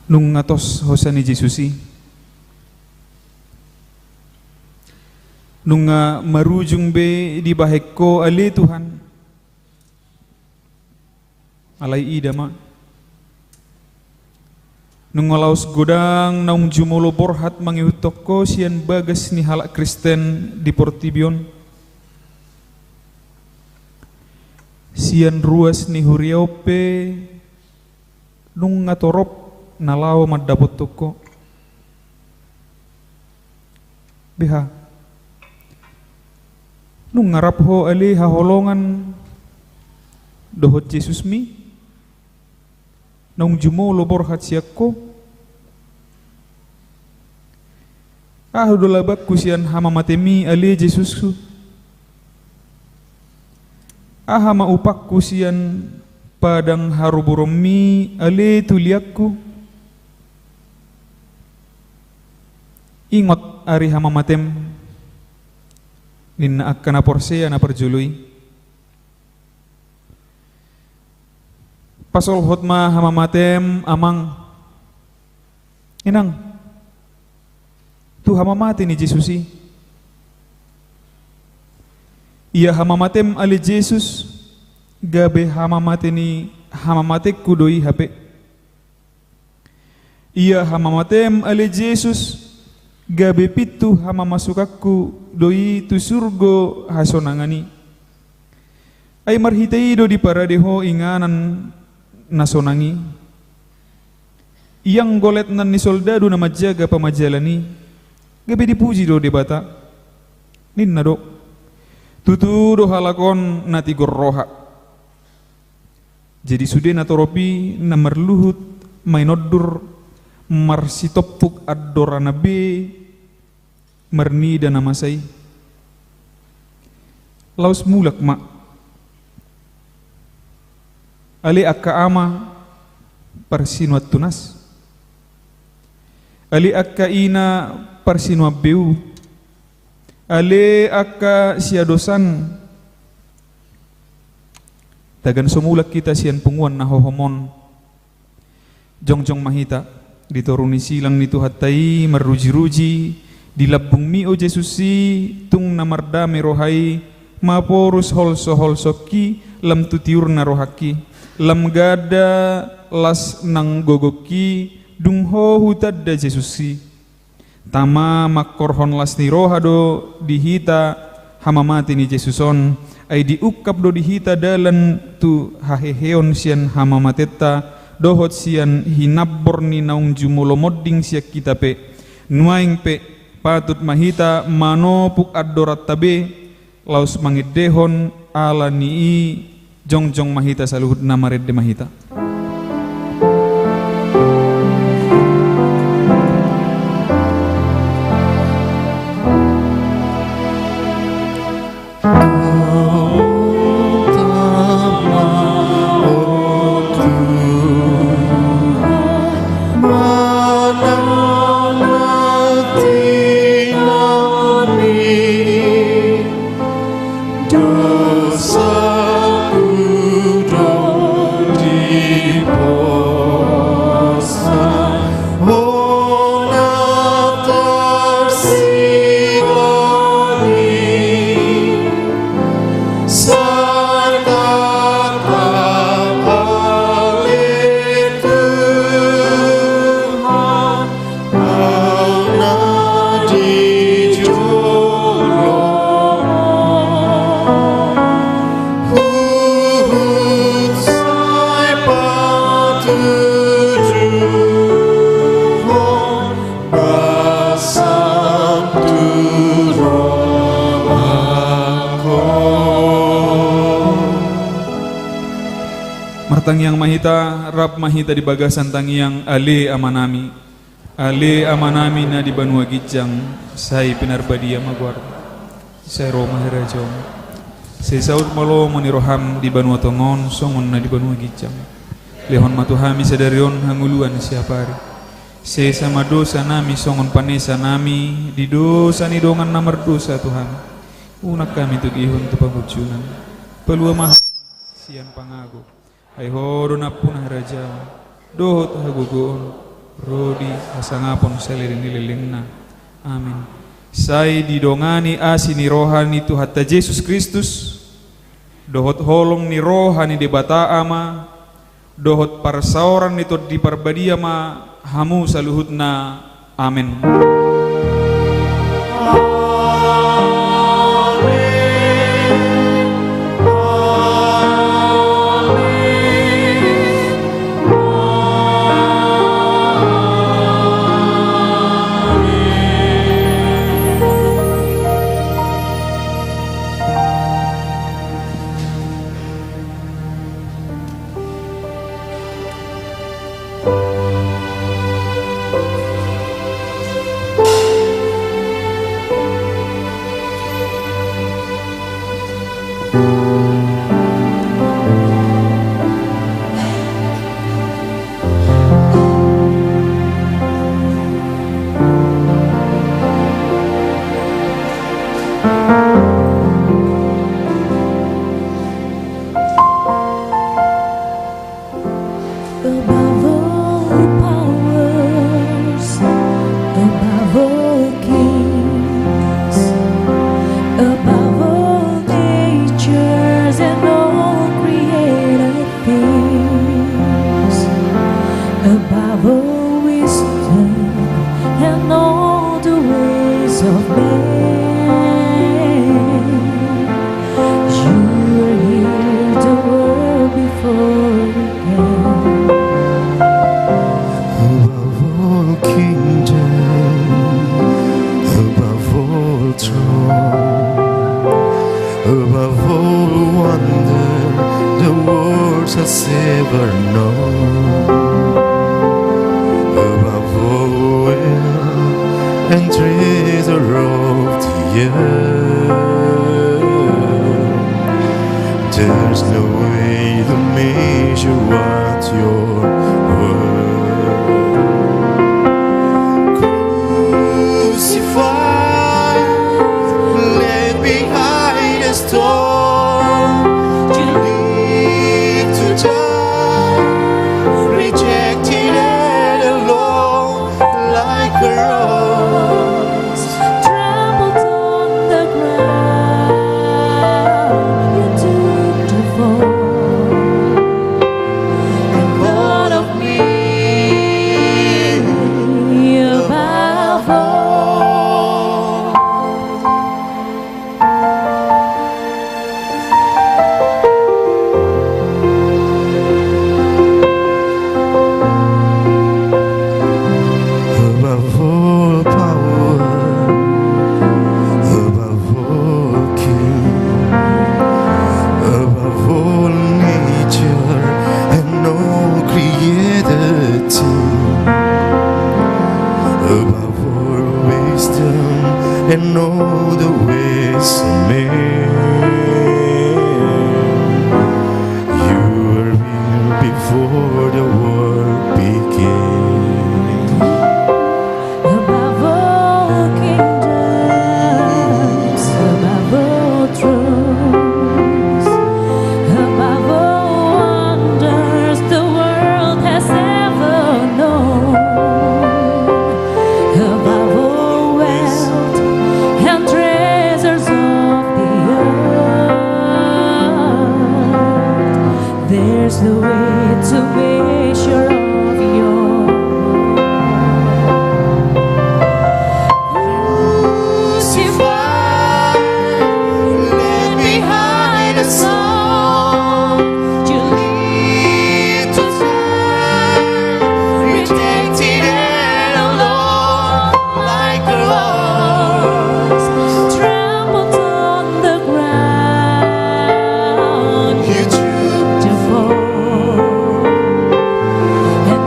Nunga tos hosa ni Jesus i. Nunga marujung be dibahen ho ale Tuhan. Alai ida ma. Nunga laos godang naung jumolo borhat mangihuthon ho sian bagas ni halak Kristen di portibi on. Sian ruas ni huria on pe nunga torop na laho mandapothon ho. Beha. Nunga rap ho ale haholongan dohot Jesusmi, naung jumolo borhat sian ho. Aha do labangku sian hamamatemi ale Jesusku? Aha ma upangku sian padang haruburonmi ale tuliangku? Ingot ari hamamatem, ninna angka na porsea na parjolo i. Pasolhot ma hamamatem amang, inang, tu hamamate ni Jesus i. Ia hamamatem ale Jesus, gabe hamamate ni hamamatengku do i hape. Ia hamamatem ale Jesus, gabe pintu hamamasukanku do i tu surgo hasonangan i. Ai marhite i do diparade ho inganan na sonang i. Ianggo letnan ni soldadu na manjaga pamajalan i, gabe dipuji do Debata. Ninna do, tutu do halak on na tigor roha. Jadi sude na torop i na marluhut mainondur marsitompuk andorana be marnida na masa i. Laos mulak ma. Ale angka ama parsinuan tunas. Ale angka ina parsinuan beu. Ale angka siadosan. Tagan so mulak hita sian punguan na hohom on. Jongjong ma hita di toru ni silang ni Tuhanta i marrujiruji di lambungmi o Jesus i, tung na mardame roha i, maporus holsoholsongki lam tu tiurna rohangki, lam ganda las nang gogongki dung ho hutanda Jesus i. Tama mangkorhon las ni roha do di hita hamamate ni Jesus on, ai diungkap do di hita dalan tu haheheon sian hamamatenta dohot sian hinambor ni naung jumolo monding sian hita pe. Nuaeng pe patut ma hita manopuk andoranta be laos mangendehon ala ni i. Jongjong ma hita saluhutna, marende ma hita. Dosaku do diposan, hona tarsilangi, sai tatap ale Tuhan. Au na di jolo, huhut sai patuduhon basam tu rohangku. Martangiang ma hita, rap ma hita di bagasan tangiang. Ale Amanami, ale Amanami na di banua ginjang, sai pinarbadia ma goarmu. Sai ro ma harajaonmu. Sai saut ma lomo ni roham di banua tonga on songon na di banua ginjang. Lehon ma tu hami sadari on hangoluan siapari. Sesa ma dosa nami songon panesa nami di dosa ni dongan na mardosa tu hami. Unang hami togihon tu pangunjunan. Palua ma hami sian pangago. Ai Ho do nampuna harajaon dohot hagogoon ro di hasangapon saleleng ni lelengna. Amin. Sai didongani asi ni roha ni Tuhanta Jesus Kristus, dohot holong ni roha ni Debata Ama, dohot parsaoran ni Tondi Parbadia ma hamu saluhutna. Amen. Above all powers, above all kings, above all natures and all created things, above all wisdom and all the ways of men. You were here the world before it began. Above all kingdoms, above all thrones, above all wonder the world has ever known, above all wealth and treasure of the earth, there's no way to measure what you're worth. Crucified, laid behind a stone, you lived to die, rejected and alone like a rose, trampled on the ground, you took the fall. And thought of me above all. Above all power, above all king, above all nature and all created thing, above all wisdom and all the ways of men. You were here before the world began. Above all kingdoms, above all thrones, above all wonders the world has ever known, above all wealth and treasures of the earth, there's no way to measure of your crucified, left behind a song, you lead to die, rejected and alone, like a rose, trampled on the ground. You took the fall, and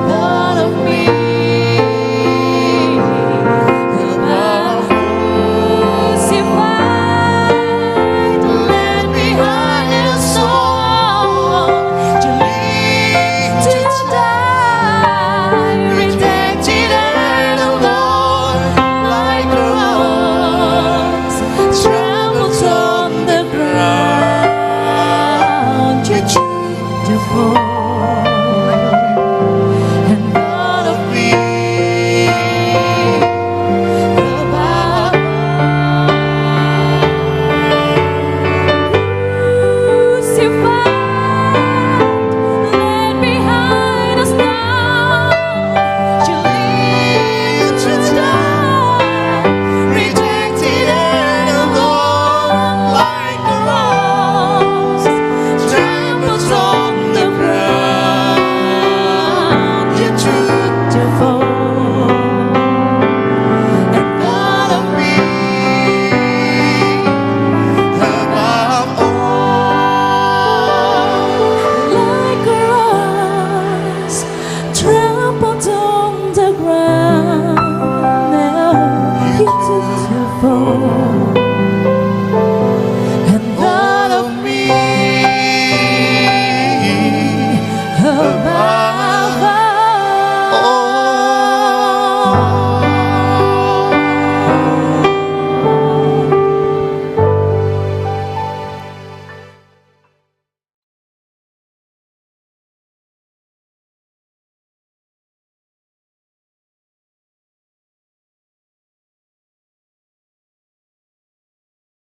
Pro.